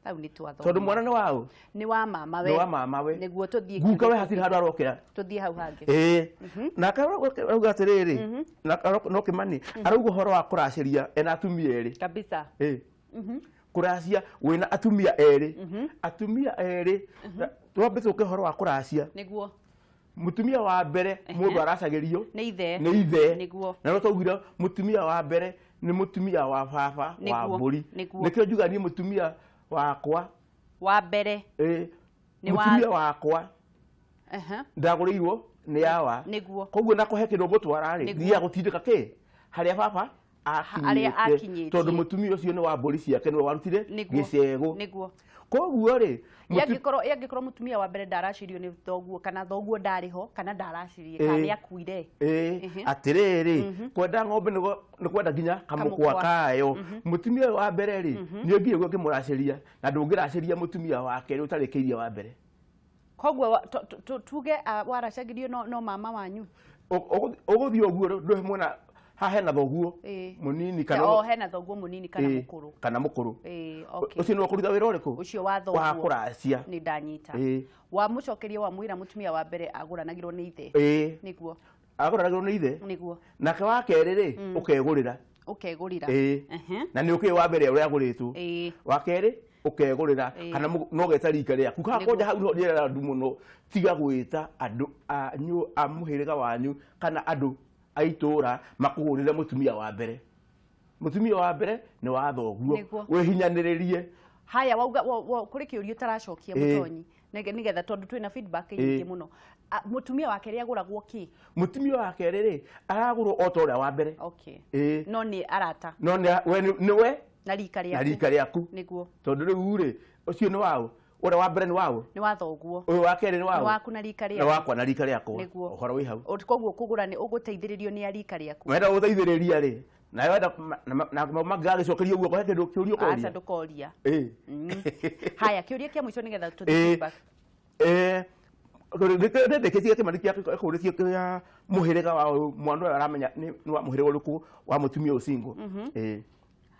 Hau nĩ twathoma. Tondũ mwana nĩ waũ? Nĩ wa mamawe. Nĩ wa mamawe. Nĩguo tũthiĩ Guka we kĩũria hatirĩ handũ arokĩra. Tũthiĩ hau hangĩ. Nake arauga atĩrĩrĩ, na no Kĩmani, arauga ũhoro wa kũracĩria ena atumia erĩ. Kabisa. Kũracia wĩna atumia erĩ, atumia erĩ. Twambe tũke ũhoro wa kũracia. Nĩguo. Mũtumia wa mbere mũndũ aracagĩrio nĩ ithe. Nĩ ithe. Nĩguo. Na no twaugire mũtumia wa mbere nĩ mũtumia wa baba wa mbũri. Nĩkĩo njuga niĩ mũtumia wakwa wa mbere nĩ mũtumia wakwa ndagũrĩirwo nĩ awa. Koguo na kũhe kĩndũ ngũtwara rĩ, thiaga gũtindĩka kĩ harĩa baba harĩa akinyĩte, akinyĩtie. Tondũ mũtumia ũcio nĩ wa mbũri ciake, nĩwe warutire gĩcegũ. Koguo rĩ, Yangĩkorwo mũtumia wa mbere ndaracirio nĩ thoguo, kana thoguo ndarĩ ho, kana ndaracirie, kana nĩ akuire. Atĩrĩrĩ, kwenda ng'ombe nĩ kwenda nginya kamũkwa Kamũkwa. kayo. Mũtumia ũyũ wa mbere rĩ, nĩ ũnginya ũguo ũngĩmũracĩria, na ndũngĩracĩria mũtumia wa kerĩ ũtarĩkĩirie wa mbere. Koguo tuge waracagĩrio no mama wanyu. Ũgũthiĩ ũguo ndũhe mwena haha hena thoguo mũnini kana o hena thoguo mũnini kana mũkũrũ. Kana mũkũrũ. Okay. Ũcio nĩwe ũkũruta wĩra ũrĩkũ? Ũcio wa thoguo. Wa kũracia. Nĩ ndanyita. Wamũcokeria wamwĩra mũtumia wa mbere agũranagĩrwo nĩ ithe. Nĩguo. Agũranagĩrwo nĩ ithe. Nĩguo. Nake wa kerĩ rĩ, ũkegũrĩra. Ũkegũrĩra. Na nĩ ũkĩĩ wa mbere ũrĩa agũrĩtwo. Wa kerĩ ũkegũrĩra, kana no geta rika rĩaku. Haha kwanja hau nĩho ndĩrera andũ mũno, tiga gwĩta andũ anyu a mũhĩrĩga wanyu kana andũ a itũra makũgũrĩre mũtumia wa mbere. Mũtumia wa mbere nĩ wa thoguo. Wĩhinyanĩrĩrie. Haya, wauga kũrĩ kĩũria ũtaracokia, Mũtonyi, nĩgetha tondũ twĩna feedback nyingĩ mũno. Mũtumia wa kerĩ agũragwo kĩ? Mũtumia wa kerĩ rĩ, aragũrwo o ta ũrĩa wa mbere. No nĩ arata. No nĩ we nĩwe na rika rĩaku. Na rika rĩaku. Nĩguo. Tondũ rĩu rĩ, ũcio nĩ waũ? Ũrĩa wa mbere nĩ waũ? Nĩ wa thoguo. Ũyũ wa kerĩ nĩ waũ? Nĩ waku na rika Nĩ rĩaku. wakwa na rika rĩakwa. Nĩguo. Ũhoro wĩ hau. Koguo kũgũra nĩ ũgũteithĩrĩrio nĩ a rika rĩaku. Wenda gũteithĩrĩria rĩ, na wenda na mangĩgagĩcokeria ũguo, kũhe kĩndũ kĩũria Aca, ũkoria. ndũkoria. Haya, kĩũria kĩa mũico nĩgetha tũthiĩ feedback. Ndĩkĩtie kĩmani kĩa kũrĩtie kĩa mũhĩrĩga wa ũyũ, mwana ũyũ aramenya nĩ wa mũhĩrĩga ũrĩkũ wa mũtumia ũyũ single.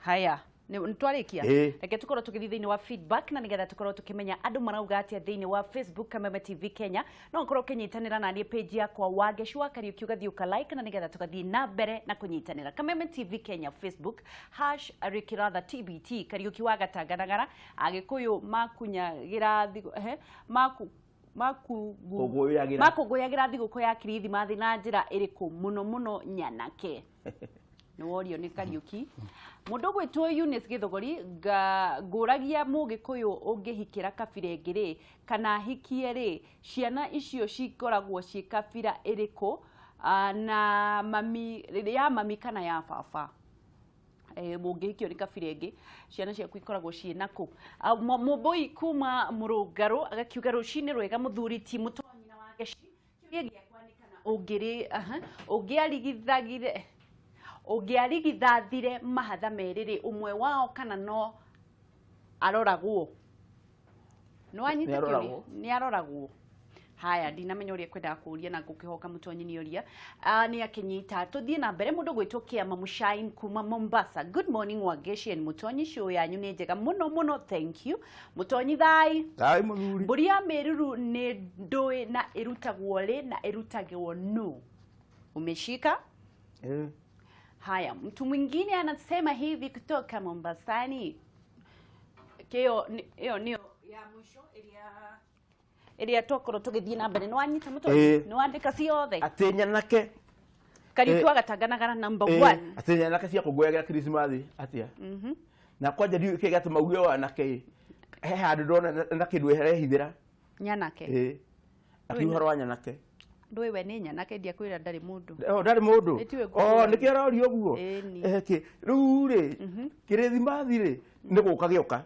Haya, nĩ twarĩkia. Reke tũkorwo tũgĩthiĩ thĩinĩ wa feedback na nĩgetha tũkorwo tũkĩmenya andũ marauga atĩa thĩinĩ wa Facebook Kameme TV Kenya. No ũkorwo ũkĩnyitanĩra na niĩ page yakwa Wangeci wa Kariũki, ũgathiĩ ũka like na nĩgetha tũgathiĩ na mbere na kũnyitanĩra. Kameme TV Kenya Facebook hash Rikiratha TBT Kariũki wa Gatanganagara Agĩkũyũ makunyagĩra thigũ ehe maku Kũngũyagĩra. Makũngũyagĩra thigũkũ ya Kirithimathi na njĩra ĩrĩkũ mũno mũno nyanake? Nĩ worio nĩ Kariũki. Mũndũ ũgwĩtwo Eunice Gĩthogori, ngũragia mũgĩkũyũ ũngĩhikĩra kabira ĩngĩ rĩ, kana hikie rĩ, ciana icio cikoragwo ciĩ kabira ĩrĩkũ? Na mami ya mami kana ya baba? Mũngĩhikio nĩ kabira ĩngĩ, ciana ciaku ikoragwo ciĩ nakũ? Mũmbũi kuma Mũrũngarũ agakiuga rũcinĩ rwega mũthuri ti Mũtonyi na Wangeci. Kĩũria gĩakwa nĩ kana ũngĩrĩ, aha, ũngĩarigithagire, ũngĩarigithathire mahatha merĩ rĩ, ũmwe wao kana no aroragwo? Nĩ wanyita Nĩ kĩũria? aroragwo. Nĩ aroragwo. Haya, ndinamenya ũrĩa kwendaga kũũria na ngũkĩhoka Mũtonyi nĩ ũria. Nĩ akĩnyita. Tũthiĩ na mbere. Mũndũ gwĩtwo Kĩama Mũcain kuma Mombasa. Good morning Wangeci and Mũtonyi, show yanyu nĩ njega mũno mũno, thank you. Mũtonyi thai. Thai mũthuri. Mbũri ya mĩruru nĩ ndũĩ na ĩrutagwo rĩ na ĩrutagwo nũ? Umeshika? Haya, mtu mwingine anasema hivi kutoka Mombasani. Kĩyo ĩyo nĩyo ya mũico ĩrĩa twakorwo tũgĩthiĩ na mbere. Nĩ wanyita Mũtonyi? Nĩ wandĩka ciothe? Atĩ nyanake Kariũki wa Gatanganagara number 1. Atĩ nyanake ciakũngũyagĩra Krismathi atĩa? Na kwanja ndiũĩ kĩĩ gĩatũma uge wanake ĩ. He handũ ndona na kĩndũ ĩrehithĩra. Nyanake. Akiuga ũhoro wa nyanake. Ndũĩ we nĩ nyanake, ndiakwĩra ndarĩ mũndũ. Oh, ndarĩ mũndũ. Ĩ, tiwe Oh, ngũkũũria. nĩkĩo aroria ũguo. Ĩni. Kĩ, rĩu rĩ, Kĩrĩthimathi rĩ, nĩ gũka gĩoka.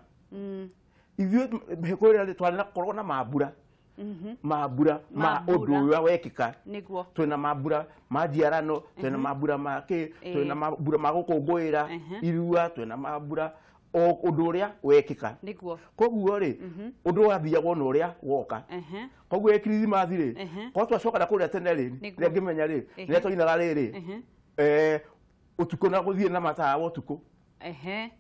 Ithuĩ mĩhĩkũ ĩrĩa twarĩ na korwo na mambura. Mambura ma Mambura. ũndũ ũrĩa wekĩka. Nĩguo. Twĩna mambura ma njiarano, twĩna mambura ma kĩ, twĩna mambura ma gũkũngũĩra irua, twĩna mambura o ũndũ ũrĩa wekĩka. Nĩguo. Koguo rĩ, ũndũ wathiagwo na ũrĩa woka. Koguo ĩ Kirithimathi rĩ, korwo twacoka na kũrĩa tene rĩ, rĩrĩa ngĩmenya rĩ, rĩrĩa twainaga rĩrĩ, ũtukũ na gũthiĩ na matawa ũtukũ.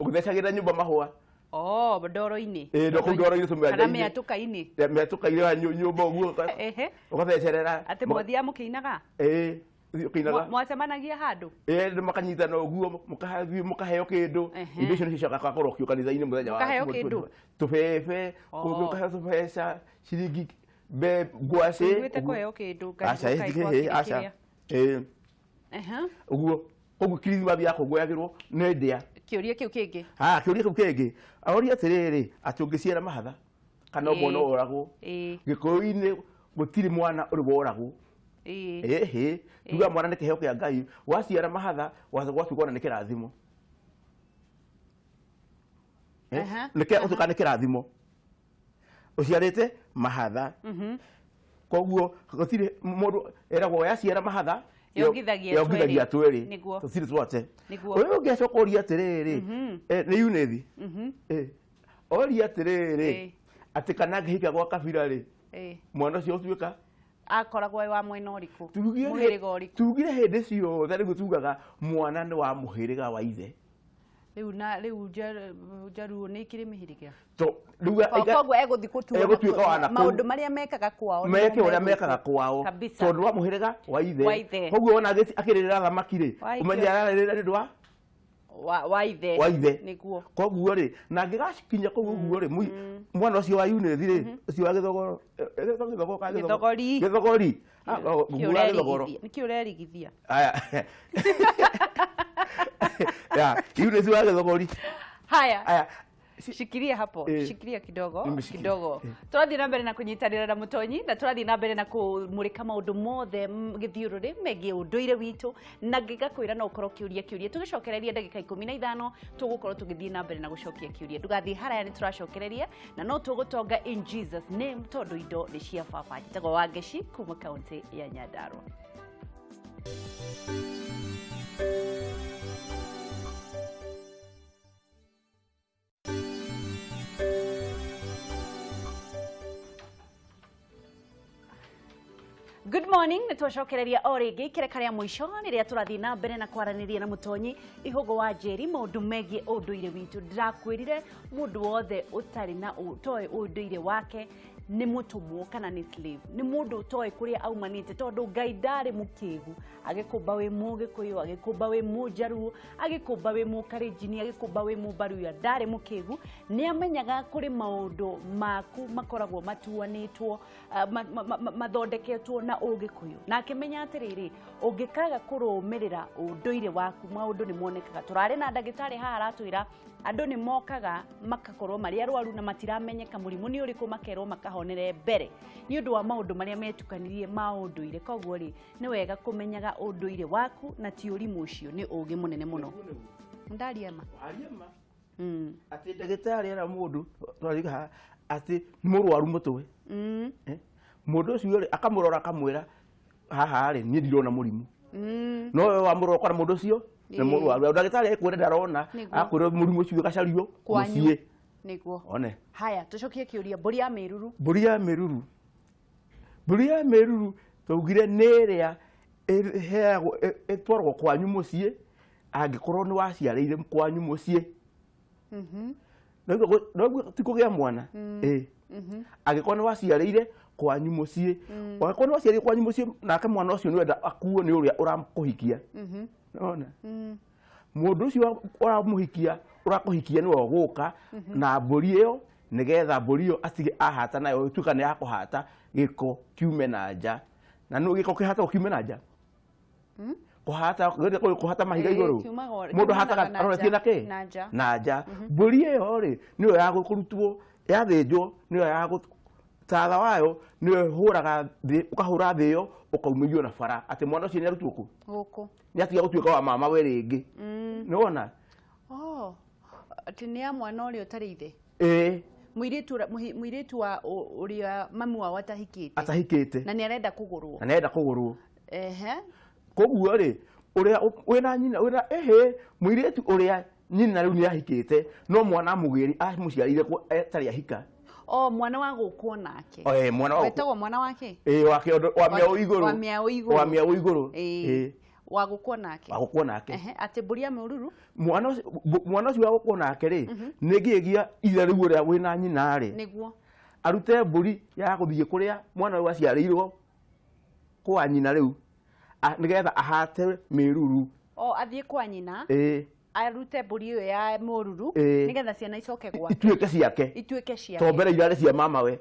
Ũgĩthecagĩra nyũmba mahũa. Oh, ndoro-inĩ. Ĩ, kũu ndoro-inĩ tũmĩanja-inĩ. Kana mĩatũka-inĩ. Mĩatũka-inĩ ya nyũmba ũguo, ũgathecerera. Atĩ mwathiaga mũkĩinaga? Ĩ. Ũthiĩ ũkĩinaga. Mwacemanagia handũ? Ĩĩ, makanyitana ũguo, mũkahathiĩ mũkaheo kĩndũ. Ehe. Indo icio nĩcio cicokaga kũrokio kanitha-inĩ mũthenya wa Mũkaheo kĩndũ? Tũbebe, Oh. kũngĩ ũkaheo tũbeca, ciringi, ngwacĩ. Ũiguĩte Ũguo. kũheo kĩndũ Aca, ngai ĩ, kwa ĩ, aca. kĩrĩa. Ĩ, Ehe. ũguo. Koguo kirithimathi yakũngũyagĩrwo nĩ ndĩa. Kĩũria kĩu kĩngĩ. Ah, kĩũria kĩu kĩngĩ. Aroria atĩrĩrĩ, atĩ ũngĩciara mahatha kana Ĩĩ. mwana oragwo. Ĩĩ. Gĩkũyũ-inĩ gũtirĩ mwana ũrĩ woragwo. Ĩĩ. Ĩhĩ, tuga mwana nĩ kĩheo kĩa Ngai. Waciara mahatha, gwatuĩka ona nĩ kĩrathimo. Eh? Aha, Nĩ kĩa ũtuĩka nĩ kĩrathimo. Ũciarĩte mahatha. Koguo gũtirĩ mũndũ eragwo yaciara mahatha Yongithagia yongithagia twĩrĩ. twĩrĩ. Nĩguo. Tũtirĩ twate. Nĩguo. Ũyũ ũngĩ acoka ũria atĩrĩrĩ, nĩ Eunice. Oria atĩrĩrĩ, Ĩĩ. atĩ kana angĩhika gwa kabira rĩ, Ĩĩ. mwana ũcio ũtuĩka Akoragwo e wa mwena ũrĩkũ? Tugire Mũhĩrĩga ũrĩkũ? Tugire hĩndĩ ciothe rĩu tugaga mwana nĩ wa mũhĩrĩga wa ithe. Rĩu na rĩu Njaruo nĩ ikĩrĩ mĩhĩrĩga. To rĩu Koguo egũthiĩ gũtua egũtuĩka wa na kũu. maũndũ marĩa mekaga kwao. nĩmo Meke ũrĩa megwĩkwo. mekaga kwao Kabisa. tondũ wa mũhĩrĩga wa ithe. Wa ithe. Koguo wona akĩrĩrĩra thamaki rĩ, Wa ithe. ũmenye ararĩrĩra nĩ ũndũ wa Wa ithe. wa ithe. Nĩguo. Koguo rĩ, na angĩgakinya kũu ũguo rĩ, mwana ũcio wa Eunice rĩ, ũcio wa Gĩthogoro, Gĩthogoro kana Gĩthogoro? Gĩthogori. Gĩthogori. Ah, nguga Gĩthogoro. Nĩkĩ ũrerigithia? Aya. Ya, Eunice wa Gĩthogori. Haya. Aya. Shikilia hapo, shikilia kidogo Nimeshikilia. kidogo. Tũrathiĩ na mbere na kũnyitanĩra na mũtonyi na tũrathiĩ na mbere na kũmũrĩka maũndũ mothe gĩthiũrũrĩ megiĩ ũndũire witũ, na ngĩgakwĩra no ũkorwo ũkĩũria kĩũria. Tũgĩcokereria ndagĩka 15 tũgũkorwo tũgĩthiĩ na mbere na gũcokia kĩũria. Ndũgathiĩ haraya, nĩ tũracokereria na no tũgũtonga in Jesus name, tondũ indo nĩ cia baba. Njĩtagwo Wangeci kuma kaũntĩ ya Nyandarua. Good morning, nĩ twacokereria o rĩngĩ ikereka rĩa mũico rĩrĩa tũrathiĩ na mbere na kwaranĩria na mũtonyi Ihũgũ wa Njeri maũndũ megiĩ ũndũire witũ. Ndĩrakwĩrire mũndũ wothe ũtarĩ na ũtoĩ ũndũire wake nĩ mũtũmwo kana nĩ slave, nĩ mũndũ ũtoĩ kũrĩa aumanĩte, tondũ Ngai ndarĩ mũkĩgu agĩkũmba wĩ mũgĩkũyũ, agĩkũmba wĩ mũnjaruo, agĩkũmba wĩ mũkarenjini, agĩkũmba wĩ mũmbaruya, ndarĩ mũkĩgu. Nĩ amenyaga kũrĩ maũndũ maku makoragwo matuanĩtwo, mathondeketwo na ũgĩkũyũ, na akĩmenya atĩrĩrĩ, ũngĩkaga kũrũmĩrĩra ũndũire waku maũndũ nĩ monekaga. Tũrarĩ na ndagĩtarĩ haha aratwĩra andũ nĩ mokaga makakorwo marĩ arwaru na matiramenyeka mũrimũ nĩ ũrĩkũ, makerwo makahonere mbere nĩ ũndũ wa maũndũ marĩa metukanirie ma ũndũire. Koguo rĩ, nĩ wega kũmenyaga ũndũire waku, na ti ũrimũ ũcio, nĩ ũgĩ mũnene mũno. Ndaria ma. Waria ma. Atĩ ndagĩtarĩ era mũndũ twarĩga haha atĩ nĩ mũrwaru mũtwe. Mũndũ ũcio rĩ, akamũrora akamwĩra haha rĩ, niĩ ndirona mũrimũ. No we wamũrora ũkona mũndũ ũcio nĩ mũrwaru. Ndagĩtarĩ ekwĩra ndarona, akwĩra mũrimũ ũcio ũgacario Kwanyu. mũciĩ. Nĩguo. One. Haya, tũcokie kĩũria, mbũri ya mĩruru. Mbũri ya mĩruru. Mbũri ya mĩruru twaugire nĩ ĩrĩa ĩheagwo, ĩtwaragwo kwanyu mũciĩ angĩkorwo nĩ waciarĩire kwanyu mũciĩ. Noguo ti kũgĩa mwana. Ĩĩ. Angĩkorwo nĩ waciarĩire kwanyu mũciĩ. Angĩkorwo nĩ waciarĩire kwanyu mũciĩ, nake mwana ũcio nĩ wenda akuo nĩ ũrĩa ũramũhikia. Nĩwona? Mũndũ ũcio ũramũhikia, ũrakũhikia nĩwe ũgũka na mbũri ĩyo, nĩgetha mbũri ĩyo atige ahata nayo, ĩtuĩka nĩ ya kũhata gĩko kiume na nja. Na nũ gĩko kĩhatagwo kiume na nja? Kũhata, kũhata mahiga igũrũ. Mũndũ ahataga aroretie na kĩ? Na nja. Na nja. Mbũri ĩyo rĩ, nĩyo ya kũrutwo, yathĩnjwo, nĩyo ya tatha wayo, nĩyo ĩhũraga thĩ, ũkahũra thĩ ĩyo, ũkaumĩrio na bara. Atĩ mwana ũcio nĩ arutwo kũ? Gũkũ. Nĩ atiga gũtuĩka wa mama we rĩngĩ. Nĩwona? Oh, atĩ nĩ ya mwana ũrĩa ũtarĩ ithe. Ĩĩ. Mũirĩtu wa ũrĩa mamu wao atahikĩte. Atahikĩte. Na nĩ arenda kũgũrwo. Na nĩ arenda kũgũrwo. Ehe. Koguo rĩ, ũrĩa wĩna nyina, wĩna, ehe, mũirĩtu ũrĩa nyina rĩu nĩ ahikĩte, no mwana amũgĩri, amũciarĩire atarĩ ahika. O, mwana wa gũkwo nake. O, mwana wa gũkwo. Wetagwo mwana wake? Ĩĩ, wake, ũndũ, wa mĩaũ igũrũ. Wa mĩaũ igũrũ. Wa mĩaũ igũrũ. Ĩĩ. Ĩĩ. Wa gũkwo nake. Wa gũkwo nake. Ehe, atĩ mbũri ya mũruru? Mwana ũcio wa gũkwo nake rĩ, nĩ ngĩgia ithe rĩu ũrĩa wĩna nyina rĩ. Nĩguo. Arute mbũri ya gũthiĩ kũrĩa mwana ũyũ aciarĩirwo kwa nyina rĩu. Nĩgetha ahate mĩruru. O athiĩ kwa nyina, arute mbũri ĩyo ya mũruru, nĩgetha ciana icoke gwake, ituĩke ciake, ituĩke ciake, to mbere irarĩ cia mamawe.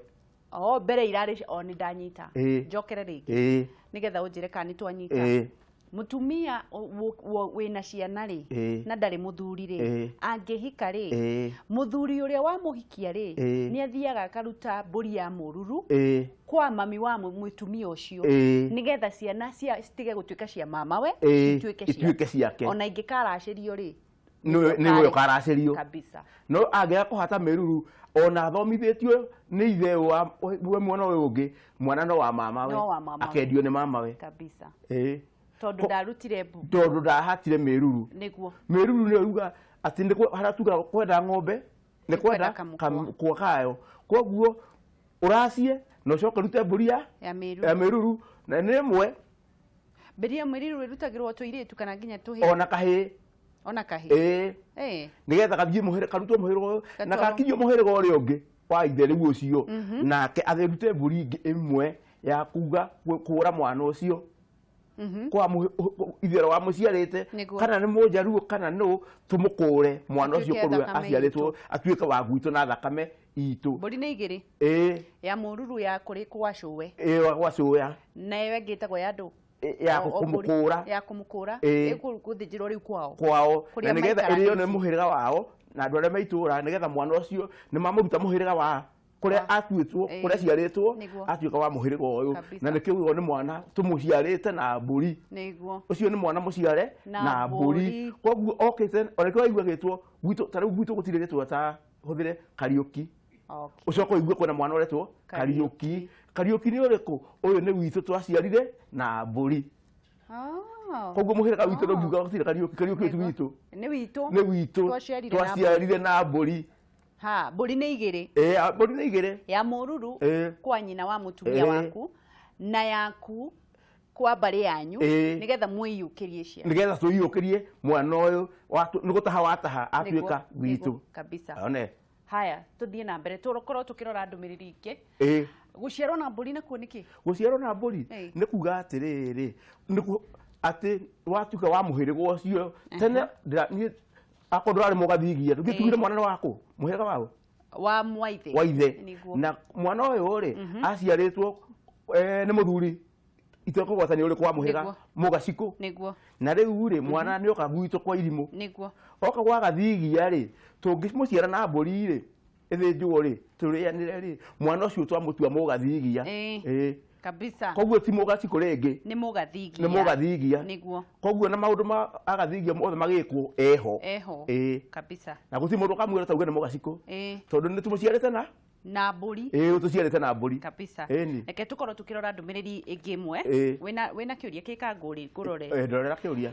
O mbere irarĩ, o nĩ ndanyita. Njokere rĩngĩ nĩgetha ũnjĩre kana nĩ twanyita. Mũtumia wĩna ciana rĩ, na ndarĩ mũthuri rĩ, angĩhika rĩ, mũthuri ũrĩa wamũhikia rĩ, nĩ athiaga akaruta mbũri ya mũruru kwa mami wa mũtumia ũcio, nĩgetha ciana citige gũtuĩka cia mamawe, ituĩke ciake. Ona ingĩkaracĩrio rĩ, nĩwe ũkaracĩrio kabisa. No angĩaga kũhata mĩruru, ona athomithĩtio nĩ ithe wa mwana ũyũ ũngĩ, mwana no wa mamawe, akendio nĩ mamawe kabisa. Tondu ndarutire mbu, tondu ndahatire mĩruru. Nĩguo mĩruru nĩyo yuga atĩ harĩa tugaga kwenda ng'ombe nĩ kwenda kamũkwa kayo, koguo ũracie na ũcoke ũrute mbũri ya mĩruru, na nĩ ĩmwe. Mbũri ya mĩruru ĩrutagĩrwo tũirĩtu kana nginya tũhĩĩ? Ona kahĩĩ. Ona kahĩĩ. Nĩgetha gathiĩ karutwo mũhĩrĩga ũyũ, na gakinyio mũhĩrĩga ũrĩa ũngĩ wa ithe rĩu ũcio, nake athĩrute mbũri ĩngĩ ĩmwe ya kuga kũra mwana ũcio kwa ithe wa mũciarĩte, kana nĩ mũnjaruo kana nũ, tũmũkũre mwana ũcio kũrĩa aciarĩtwo atuĩke wa gwitũ na thakame itũ. Mbũri nĩ igĩrĩ, ya mũruru ya kũrĩ kwa cũwe, gwa cũwe, na ĩyo ĩngĩ ĩtagwo ya ndũ, ya kũmũkũra, ya kũmũkũra ĩgũthĩnjĩrwo rĩu kwao, na nĩgetha ĩrĩo nĩ mũhĩrĩga wao na andũ arĩa me itũũra, nĩgetha mwana ũcio nĩ mamũruta mũhĩrĩga wa kũrĩa atuĩtwo, kũrĩa aciarĩtwo, atuĩka wa mũhĩrĩga ũyũ, na nĩkĩo ugaga nĩ mwana tũmũciarĩte na mbũri. Ũcio nĩ mwana mũciare na mbũri, koguo okĩte ona nĩkĩo waigua agĩtwo gwitũ. Ta rĩu gwitũ gũtirĩ rĩtwa ta hũthĩre Kariũki, ũcoke ũigue kwĩna mwana ũretwo Kariũki. Kariũki nĩ ũrĩkũ? Ũyũ nĩ witũ twaciarire na mbũri. Koguo mũhĩrĩga witũ ndũngiuga gũtirĩ Kariũki, Kariũki ũyũ ti witũ, nĩ witũ, nĩ witũ twaciarire na mbũri. Ha, mbũri nĩ igĩrĩ. Mbũri nĩ igĩrĩ. Ya mũruru kwa nyina wa mũtumia waku, na yaku kwa mbarĩ yanyu, nĩgetha mwĩiyũkĩrie ciana, nĩgetha twĩiyũkĩrie mwana ũyũ nĩ gũtaha wataha atuĩka witũ kabisa. One. Haya, tũthiĩ na mbere, tũkorwo tũkĩrora ndũmĩrĩri ingĩ. Gũciarwo na mbũri nakuo nĩkĩ? Gũciarwo na mbũri nĩ kuga atĩrĩrĩ, atĩ watuĩka wa mũhĩrĩga ũcio tene. Niĩ akorwo ndũrarĩ mũgathigia, ndũngĩtugire mwana nĩ waku, mũhĩrĩga waũ? Wa mwaithe. Wa ithe. Na mwana ũyũ rĩ, aciarĩtwo nĩ mũthuri itekũgwatania ũrĩkũ wa mũhĩrĩga mũgacikũ. Nĩguo. Na rĩu rĩ, mwana nĩ oka gwitũ kwa irimũ. Nĩguo. Oka gwa gathigia rĩ, tũngĩmũciara na mbũri rĩ, ĩthĩnjwo rĩ, tũrĩanĩre rĩ, mwana ũcio twamũtua mũgathigia. Kabisa. Koguo ti mũgacikũ rĩngĩ, nĩ mũgathigia, nĩ mũgathigia. Nĩguo. Koguo na maũndũ ma agathigia mothe magĩkwo eho. Eho. Kabisa. Na gũtirĩ mũndũ ũkamwĩra tauge nĩ mũgacikũ, tondũ nĩ tũmũciarĩte na mbũri. Tũciarĩte na mbũri kabisa. Reke tũkorwo tũkĩrora ndũmĩrĩri ĩngĩ ĩmwe. Wĩna kĩũria kĩka ngũrore. Ndorera kĩũria.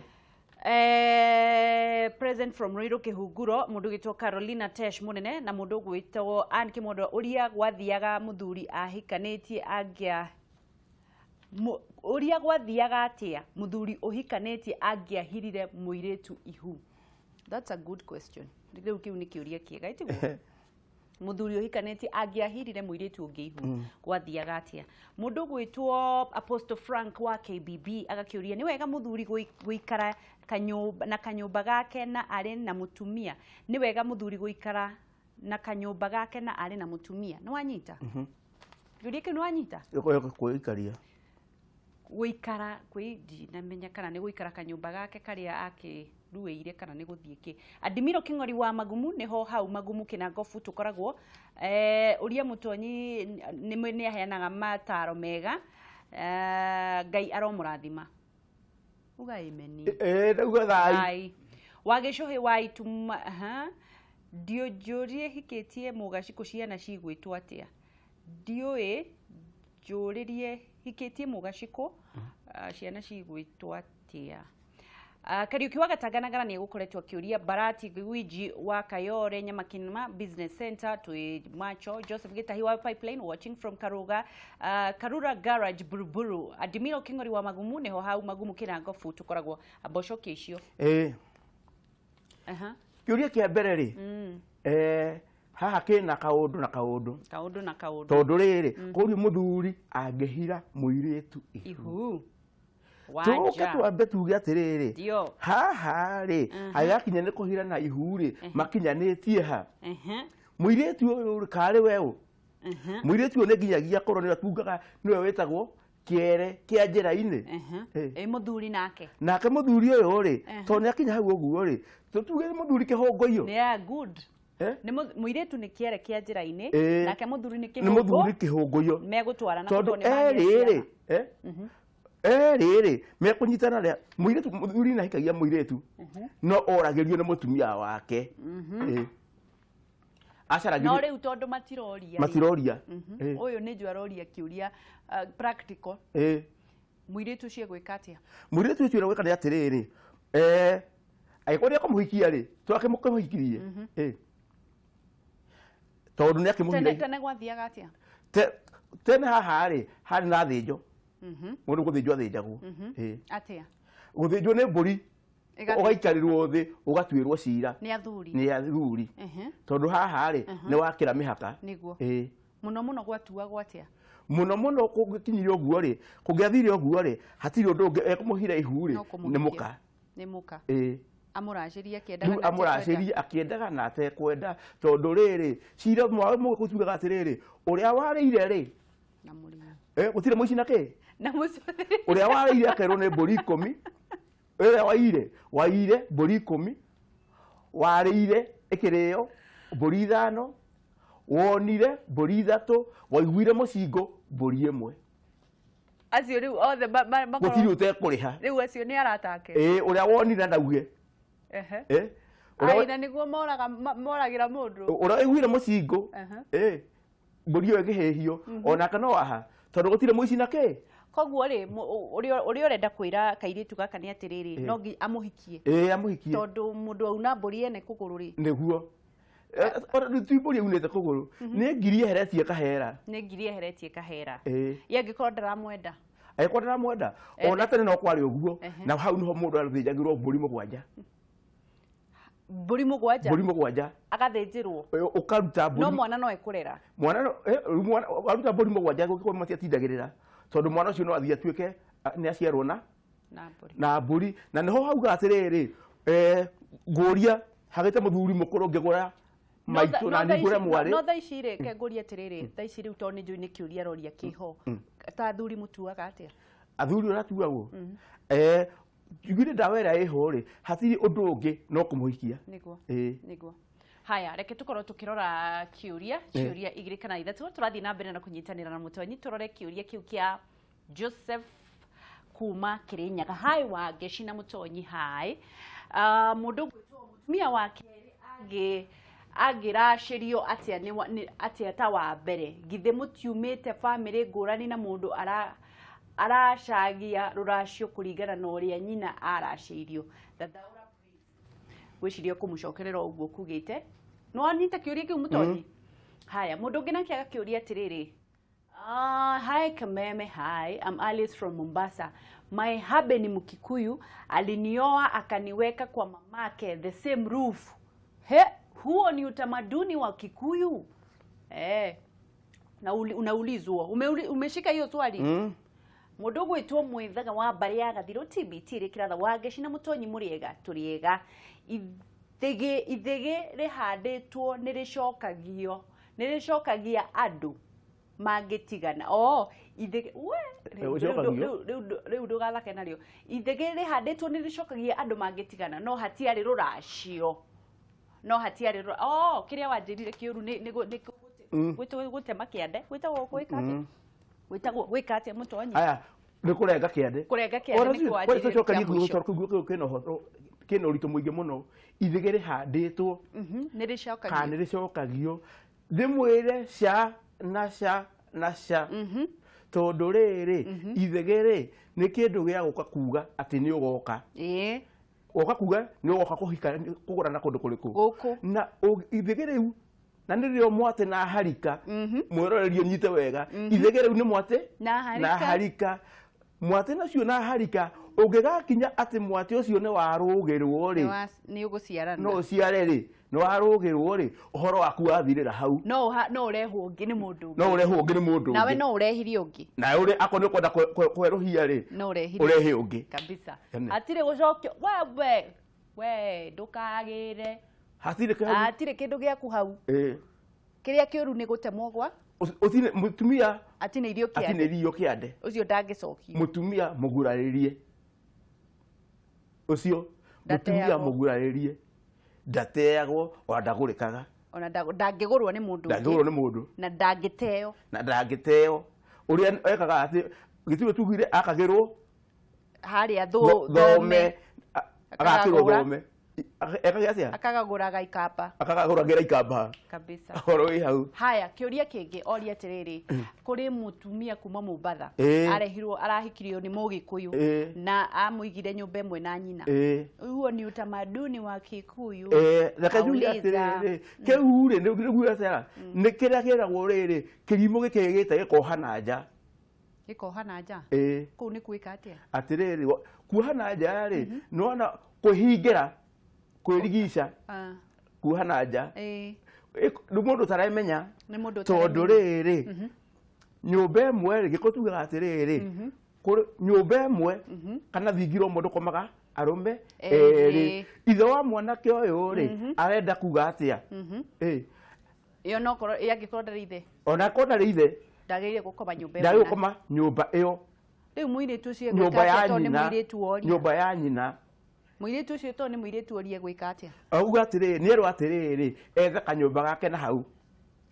Present from Ruiru Kihunguro, mundu gwitwo Carolina Tesh munene na mundu gwitwo Ann Kimondo, uria gwathiaga muthuri ahikanitie angia uria gwathiaga atia muthuri uhikanitie angiahirire muiritu ihu. That's a good question. Riu kiu ni kiuria kiega itiguo. Muthuri uhikanitie angiahirire muiritu ungi ihu gwathiaga atia. Mundu gwitwo Apostle Frank wa KBB agakiuria ni wega muthuri guikara kanyumba na kanyumba gake na ari na mutumia. Ni wega muthuri guikara na kanyumba gake na ari na mutumia. Ni wanyita? Kiuria kiu ni wanyita? Kuikaria guikara kwi ndinamenya kana ni guikara kanyumba gake karia akiruire kana ni guthie ki. Adimiro King'ori wa Magumu niho hau Magumu Kinangofu tukoragwo. Uria mutonyi ni aheanaga mataro mega. Ngai aromurathima. Uga imeni. Ndauga thai. Wa gicuhi wa ituma ndiũnjũrie hikĩtie mũgacikũ ciana cigwĩtwo atĩa. Ndiũĩ njũrĩrie hikĩtie mũgacikũ ciana cigwĩtwo atĩa. Kariuki wa Gatangana nĩ egũkoretwo akĩũria Barati Gwiji wa Kayore Nyamakima Business Center twi macho. Joseph Gitahi wa Pipeline watching from Karuga, Karura Garage Buruburu. Adimiro King'ori wa Magumu niho hau Magumu Kinangofu tukoragwo abocokie icio. Kĩũria kĩa mbere rĩ, haha kĩna kaũndũ na kaũndũ. Kaũndũ na kaũndũ. Tondũ rĩrĩ, kũrĩ mũthuri angĩhira mũirĩtu ihu. Tũke Wanja. twambe tuge atĩrĩrĩ, Ndio. haha rĩ, agĩgakinya nĩ kũhirana ihu rĩ, makinyanĩtie ha? Mũirĩtu ũyũ rĩ, karĩ we ũ? Mũirĩtu ũyũ nĩ nginyagia korwo nĩwe tungaga, nĩwe wĩtagwo kĩere kĩa njĩra-inĩ. Ĩ mũthuri nake? Nake mũthuri ũyũ rĩ, tondũ nĩ akinya hau ũguo rĩ, tũtuge nĩ mũthuri kĩhũngũiyũ. Nĩ a good. Eh? Nĩ mũirĩtu nĩ kĩere kĩa njĩra-inĩ, nake mũthuri nĩ Nĩ mũthuri kĩhũngũ. kĩhũngũiyũ. Megũtwarana Tondũ tondũ nĩ magĩa erĩ rĩ, ciana. Erĩ rĩ, mekũnyitana rĩa mũirĩtu, mũthuri nĩ ahikagia mũirĩtu, no oragĩrio nĩ mũtumia wake. No Acaragĩrio. rĩu tondũ matiroria rĩ. Matiroria. Ũyũ nĩ njũ aroria kĩũria practical. Mũirĩtu ũcio egwĩka atĩa? Mũirĩtu ũcio ũrĩa gwĩka nĩ atĩrĩrĩ, angĩkorwo nĩ akũmũhikia rĩ, twakĩmũhikirie. Tondũ nĩ Tene akĩmũhira. tene gwathiaga atĩa? Tene haha rĩ, harĩ na thĩnjo. Mũndũ gũthĩnjwo athĩnjagwo. Atĩa? Gũthĩnjwo nĩ mbũri. Ũgaikarĩrwo thĩ, ũgatuĩrwo cira. Nĩ athuri. Nĩ athuri. Tondũ haha rĩ, nĩ wakĩra mĩhaka. Nĩguo. Mũno mũno gwatuagwo atĩa? Mũno mũno kũngĩkinyire ũguo rĩ, kũngĩathire ũguo rĩ, hatirĩ ũndũ ũngĩ ekũmũhira ihu rĩ, No nĩ kũmũhikia. mũka. Nĩ mũka. Amũracĩrie akĩendaga Rĩu na atekwenda. amũracĩrie akĩendaga na atekwenda, tondũ rĩrĩ, cira mwawe mũgũtuaga atĩrĩrĩ, ũrĩa warĩire rĩ, Na mũrĩo. Gũtirĩ mũici na kĩ? Na mũcũthĩrĩria. Ũrĩa warĩire akerwo nĩ mbũri 10, ũrĩa waire mbũri 10, warĩire ĩkĩrĩo mbũri 5, wonire mbũri 3, waiguire mũcingo mbũri 1. Acio rĩu othe makorwo Gũtirĩ ũtekũrĩha. Rĩu acio nĩ arata ake. Ũrĩa wonire ndauge. Aina nĩguo moragĩra mũndũ. Ũrĩa waiguire mũcingo, mbũri ĩyo ĩkĩhĩhio, onake no aha, tondũ gũtirĩ mũici na kĩ? Koguo rĩ, ũrĩa ũrenda kwĩra kairĩtu gaka nĩ atĩrĩrĩ, no nginya amũhikie. Amũhikie. Tondũ mũndũ auna mbũri ene kũgũrũ rĩ. Nĩguo. Ona rĩu ti mbũri aunĩte kũgũrũ, nĩ ngiri eheretie kahera. Nĩ ngiri eheretie kahera. Ye angĩkorwo ndaramwenda. Angĩkorwo ndaramwenda, ona tene no kwarĩ ũguo, na hau nĩho mũndũ athĩnjagĩrwo mbũri 7. Mbũri 7? Mbũri 7. Agathĩnjĩrwo. Ũkaruta mbũri. No mwana no ekũrera. Mwana no, rĩu mwana, waruta mbũri 7 gũkũ matiatindagĩrĩra. Tondũ mwana ũcio no athiĩ atuĩke, nĩ aciarwo na Na mbũri. Na mbũri. Na nĩho hauga atĩrĩrĩ, ngũria hagĩte mũthuri mũkũrũ ngĩgũra maitũ na ningũre mwarĩ. No thaa ici rĩ, ke ngũrie atĩrĩrĩ, thaa ici rĩu tondũ nĩ njũĩ nĩ kĩũria aroria kĩho. Ta athuri mũtuaga atĩa? Athuri ũratuagwo? Njugire ndawa ĩrĩa ĩho rĩ, hatirĩ ũndũ ũngĩ no kũmũhikia. Nĩguo. Nĩguo. Haya, reke tũkorwo tũkĩrora ciũria 2 kana 3, tũrathiĩ na mbere na kũnyitanĩra na Mũtonyi, tũrore kĩũria kĩu kĩa Joseph kuma Kĩrĩnyaga. Hi Wangeci na Mũtonyi, hi. Mũndũ ũgwĩtwo mũtumia wa kerĩ angĩracĩrio atĩa nĩ atĩa ta wa mbere? Githĩ mũtiumĩte bamĩrĩ ngũrani na mũndũ aracagia rũracio kũringana na ũrĩa nyina aracĩirio. Thathaũra please. Ngwĩciria kũmũcokerera ũguo kugĩte. Nĩ wanyita kĩũria kĩu Mũtonyi? Haya, mũndũ ũngĩ nake agakĩũria atĩrĩrĩ, hi Kameme, hi. I'm Alice from Mombasa. My hubby ni Mkikuyu, alinioa akaniweka kwa mamake the same roof. He, huo ni utamaduni wa Kikuyu? Na unaulizwa, umeshika hiyo swali? Mũndũ ũgwĩtwo Mwĩthaga wa mbarĩ ya Gathirũ TBT rĩkĩratha Wangeci na Mũtonyi mũrĩega tũrĩega. Ithĩgĩ rĩhandĩtwo nĩ rĩcokagia andũ mangĩtigana. Oh, ithĩgĩ, we, Rĩcokagio. rĩu ndũgathake narĩo. Ithĩgĩ rĩhandĩtwo nĩ rĩcokagia andũ mangĩtigana, no hatiarĩ rũracio. No hatiarĩ oh, kĩrĩa wanjĩrire kĩũru nĩ gũtema kĩande. Gwĩtagwo gwĩka atĩa? Gwĩtagwo gwĩka atĩa Mũtonyi? Aya, nĩ kũrenga kĩande. Kũrenga kĩande Ona nĩ sisi, kwanjĩrĩria kwani tũcokagie kĩa mũico. kũu kũu kĩna ũhoro, kĩna ũritũ mũingĩ mũno. Ithĩgĩ rĩhandĩtwo Nĩ rĩcokagio. Kana nĩ rĩcokagio. Ndĩmwĩre ca na ca na ca. Tondũ rĩrĩ, ithĩgĩ rĩ, nĩ kĩndũ gĩa gũka kuga atĩ nĩ ũgoka. Ũgoka kuga nĩ ũgoka kũhika, kũgũrana kũndũ kũrĩkũ? Gũkũ. Na ithĩgĩ rĩu, na nĩ rĩo mwatĩ na harika. Mwĩroreri ũnyite wega. Ithĩgĩ rĩu nĩ mwatĩ Na harika. na harika. Mwatĩ nacio na harika ũngĩgakinya atĩ mwatĩ ũcio nĩ warũgĩrwo rĩ, nĩ ũgũciarana, no ũciare rĩ, nĩ warũgĩrwo rĩ, ũhoro waku wathirĩra hau. No no ũrehwo ũngĩ nĩ mũndũ ũngĩ. No ũrehwo ũngĩ nĩ mũndũ nawe ũngĩ. No ũrehirie ũngĩ. Nawe ũrĩ akorwo nĩ ũkwenda kwerũhia rĩ, no ũrehirie ũrehe ũngĩ kabisa. Ene. Hatirĩ gũcokio wewe, we ndũkagĩre. Hatirĩ kĩhau. Hatirĩ kĩndũ gĩaku hau. Ĩĩ. Kĩrĩa kĩũru nĩ gũtemwo gwa Ũtine mũtumia atinĩirio kĩande. Atinĩirio kĩande. Ũcio ndangĩcokio. Mũtumia mũgurarĩrie ũcio, mũtumia Ndateagwo. mũgurarĩrie ndateagwo ona ndagũrĩkaga. Ona ndangĩgũrwo nĩ mũndũ ũngĩ. Ndangĩgũrwo nĩ mũndũ. Na ndangĩteo. Na ndangĩteo. Ũrĩa ekaga atĩ gĩtirĩ tugire akagĩrwo harĩa thome, agakĩrwo Akagagũra. thome. Ekage atĩa? Akagagũraga ikamba. Akagagũragĩra ikamba. Kabisa. Ũhoro wĩ hau. Haya, kĩũria kĩngĩ oria atĩrĩrĩ, kũrĩ mũtumia kuma Mombatha, arehirwo, arahikirio nĩ Mũgĩkũyũ, na amũigire nyũmba ĩmwe na nyina. Huo ni utamaduni wa Kikuyu? Reke njuge Auliza. atĩrĩrĩ, kĩu rĩ nĩguo atĩa nĩ kĩrĩa kĩragwo rĩrĩ kĩrimũ gĩkĩgĩte gĩkoha na nja. Gĩkoha na nja? Kũu nĩ kwĩka atĩa? Atĩrĩrĩ, kuoha na nja rĩ, nĩwona kwĩhingĩra, kwĩrigica, kuoha na nja. Nĩ mũndũ ũtaremenya. Nĩ mũndũ tondũ ũtaremenya. Rĩrĩ nyũmba ĩmwe rĩ, gĩkũ tugaga atĩrĩrĩ, kũrĩ nyũmba ĩmwe kana thingira ũmwe ndũkomaga arũme Erĩ. erĩ. Ithe wa mwanake ũyũ rĩ, arenda kuga atĩa? Ĩyo no korwo ĩ angĩkorwo ndarĩ ithe. Ona akorwo ndarĩ ithe, ndagĩrĩire gũkoma nyũmba ĩmwe ndagĩrĩire gũkoma nyũmba ĩyo. Rĩu mũirĩtu ũcio egwĩka nyũmba atĩa ya tondũ nĩ nyina, mũirĩtu woria? Nyũmba ya nyina. Mũirĩtu ũcio tondũ nĩ mũirĩtu woria egwĩka atĩa? Auga atĩrĩrĩ, nĩerwo atĩrĩrĩ, ethe kanyũmba gake na hau.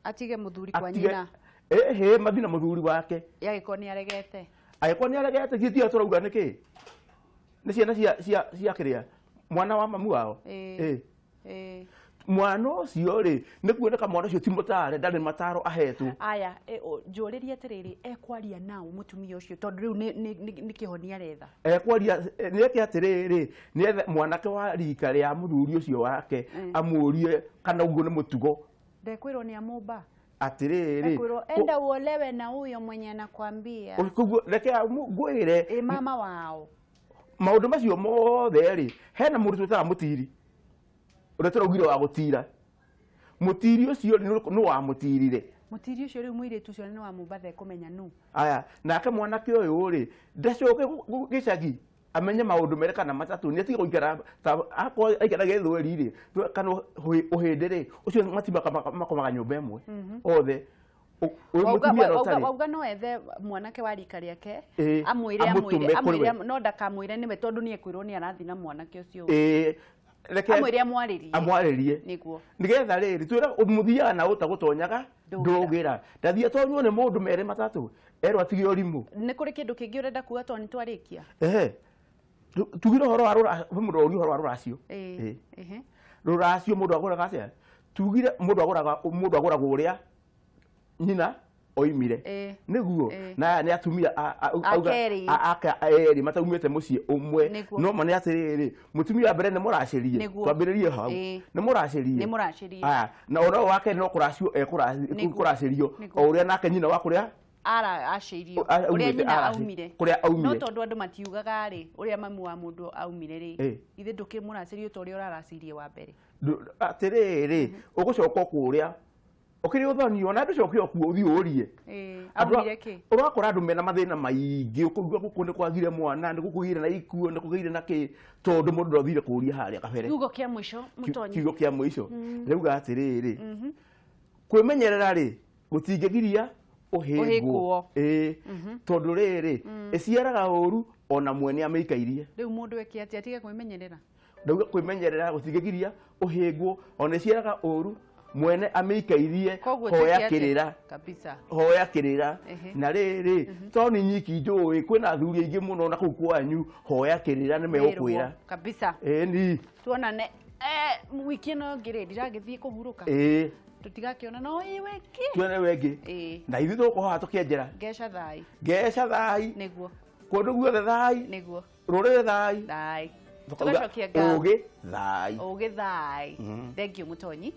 Atige mũthuri kwa Atige- nyina. Ĩhĩ, mathiĩ na mũthuri wake. Yagĩkorwo nĩ aregete. Angĩkorwo nĩ aregete, githĩ tiyo tũrauga nĩkĩ? Nĩ ciana cia kĩrĩa? Mwana wa mamu wao. Mwana ũcio rĩ, nĩ kuoneka mwana ũcio ti mũtare, ndarĩ mataro ahetwo. Aya, njũrĩrie atĩrĩrĩ, ekwaria nao mũtumia ũcio tondũ rĩu nĩ kĩhonia aretha? Ekwaria nĩ eke atĩrĩrĩ, nĩ ethe mwanake wa rika rĩa mũthuri ũcio wake, amũrie kana ũguo nĩ mũtugo. Ndekwĩrwo nĩ amũmba. Atĩrĩrĩ, Ekwĩrwo enda uolewe na huyo mwenye anakwambia. Koguo reke ngwĩre, Ĩ mama wao. Maũndũ macio mothe rĩ, hena mũndũ twĩtaga mũtiri, ũrĩa tũraugire wa gũtira. Mũtiri ũcio nĩ wamũtirire. Mũtiri ũcio rĩu mũirĩtu ũcio nĩ wa Mombatha ekũmenya nũ. Aya, nake mwanake ũyũ rĩ, ndacoke gĩcagi amenye maũndũ merĩ kana matatũ, nĩ atige gũikara ta akorwo aikara gĩthweri rĩ, kana ũhĩndĩ rĩ, ũcio makomaga nyũmba ĩmwe othe. Ũyũ mũtumia na ũtarĩ. Wauga no ethe mwanake wa rika rĩake, amwĩre, amũtũme amwĩre, kũrĩ amwĩre, we. no ndakamwĩre nĩwe tondũ nĩ ekwĩrwo nĩ arathiĩ na mwanake ũcio. Reke amwĩre amwarĩrie. Amwarĩrie. Nĩguo. Nĩgetha rĩrĩ twĩra mũthiaga na ũta gũtonyaga Ndũgĩra. ndũgĩra. Ndathiĩ atonywo nĩ mũndũ merĩ matatũ, erwo atige ũrimũ. Nĩ kũrĩ kĩndũ kĩngĩ ũrenda kuga tondũ nĩ twarĩkia? Ehe. Tugire ũhoro wa rũracio, kwĩ mũndũ ũria ũhoro wa rũracio. Rũracio mũndũ agũraga atĩa? Tugire mũndũ agũraga, mũndũ agũragwo ũrĩa nyina oimire. Nĩguo. Na aya nĩ atumia auga Akerĩ. aka erĩ mataumĩte mũciĩ ũmwe. Nĩguo. No ma nĩ atĩrĩrĩ, mũtumia wa mbere nĩ mũracĩrie. Nĩguo. Twambĩrĩrie hau. Nĩ mũracĩrie. Nĩ mũracĩrie. Aya, na ona ũyũ wa kerĩ no kũracio Nĩguo. kũracĩrio. Nĩguo. O ũrĩa nake nyina wa kũrĩa Ara acĩirio. Aumĩte, Ũrĩa nyina aumire. kũrĩa aumire. No tondũ andũ matiugaga rĩ, ũrĩa mamu wa mũndũ aumire rĩ, ithe ndũkĩmũracĩrio ta ũrĩa ũraracĩirie wa mbere. Atĩrĩrĩ, ũgũcoka kũrĩa ũkĩrĩ ũthoni, ona ndũcoke okuo ũthiĩ ũrie. Andũ Aumire kĩ? Ũrakora andũ mena mathĩna maingĩ, ũkũigua gũkũ nĩ kwagire mwana, nĩ gũkũgĩire na ikuũ, nĩ kũgĩire na kĩ, tondũ mũndũ ndathire kũria harĩa kabere. Kiugo kĩa mũico, Mũtonyi. Kiugo kĩa mũico rĩuga atĩrĩrĩ, kwĩmenyerera rĩ gũtingĩgiria ũhĩngwo. Ũhĩngwo. Tondũ rĩrĩ ĩciaraga ũru ona mwene amĩikairie. Rĩu mũndũ eke atĩa atige kwĩmenyerera? Ndauga kwĩmenyerera gũtingĩgiria ũhĩngwo, ona ĩciaraga ũru mwene amĩikairie. Koguo Hoya tuĩke atĩa? kĩrĩra. Kabisa. Hoya kĩrĩra. Ehe. Na rĩrĩ to nĩ nyiki njũĩ kwĩna athuri aingĩ mũno na kũu kwanyu, hoya kĩrĩra nĩ megũkwĩra. Wĩrwo. Kabisa. Ĩni. Tuonane wiki ĩno ĩngĩ rĩ, ndiragĩthiĩ kũhurũka. Tũtigakĩona no ĩ wiki. Tuone wengĩ. Na ithuĩ tũgũkorwo haha tũkĩenjera. Ngeca thai. Ngeca thai. Nĩguo. Kũndũ guothe thai. Nĩguo. Rũrĩrĩ thai. Thai. Tũkauga Tũgacokia ngatho. ũgĩ thai. Ũgĩ thai. Thank you, Mũtonyi.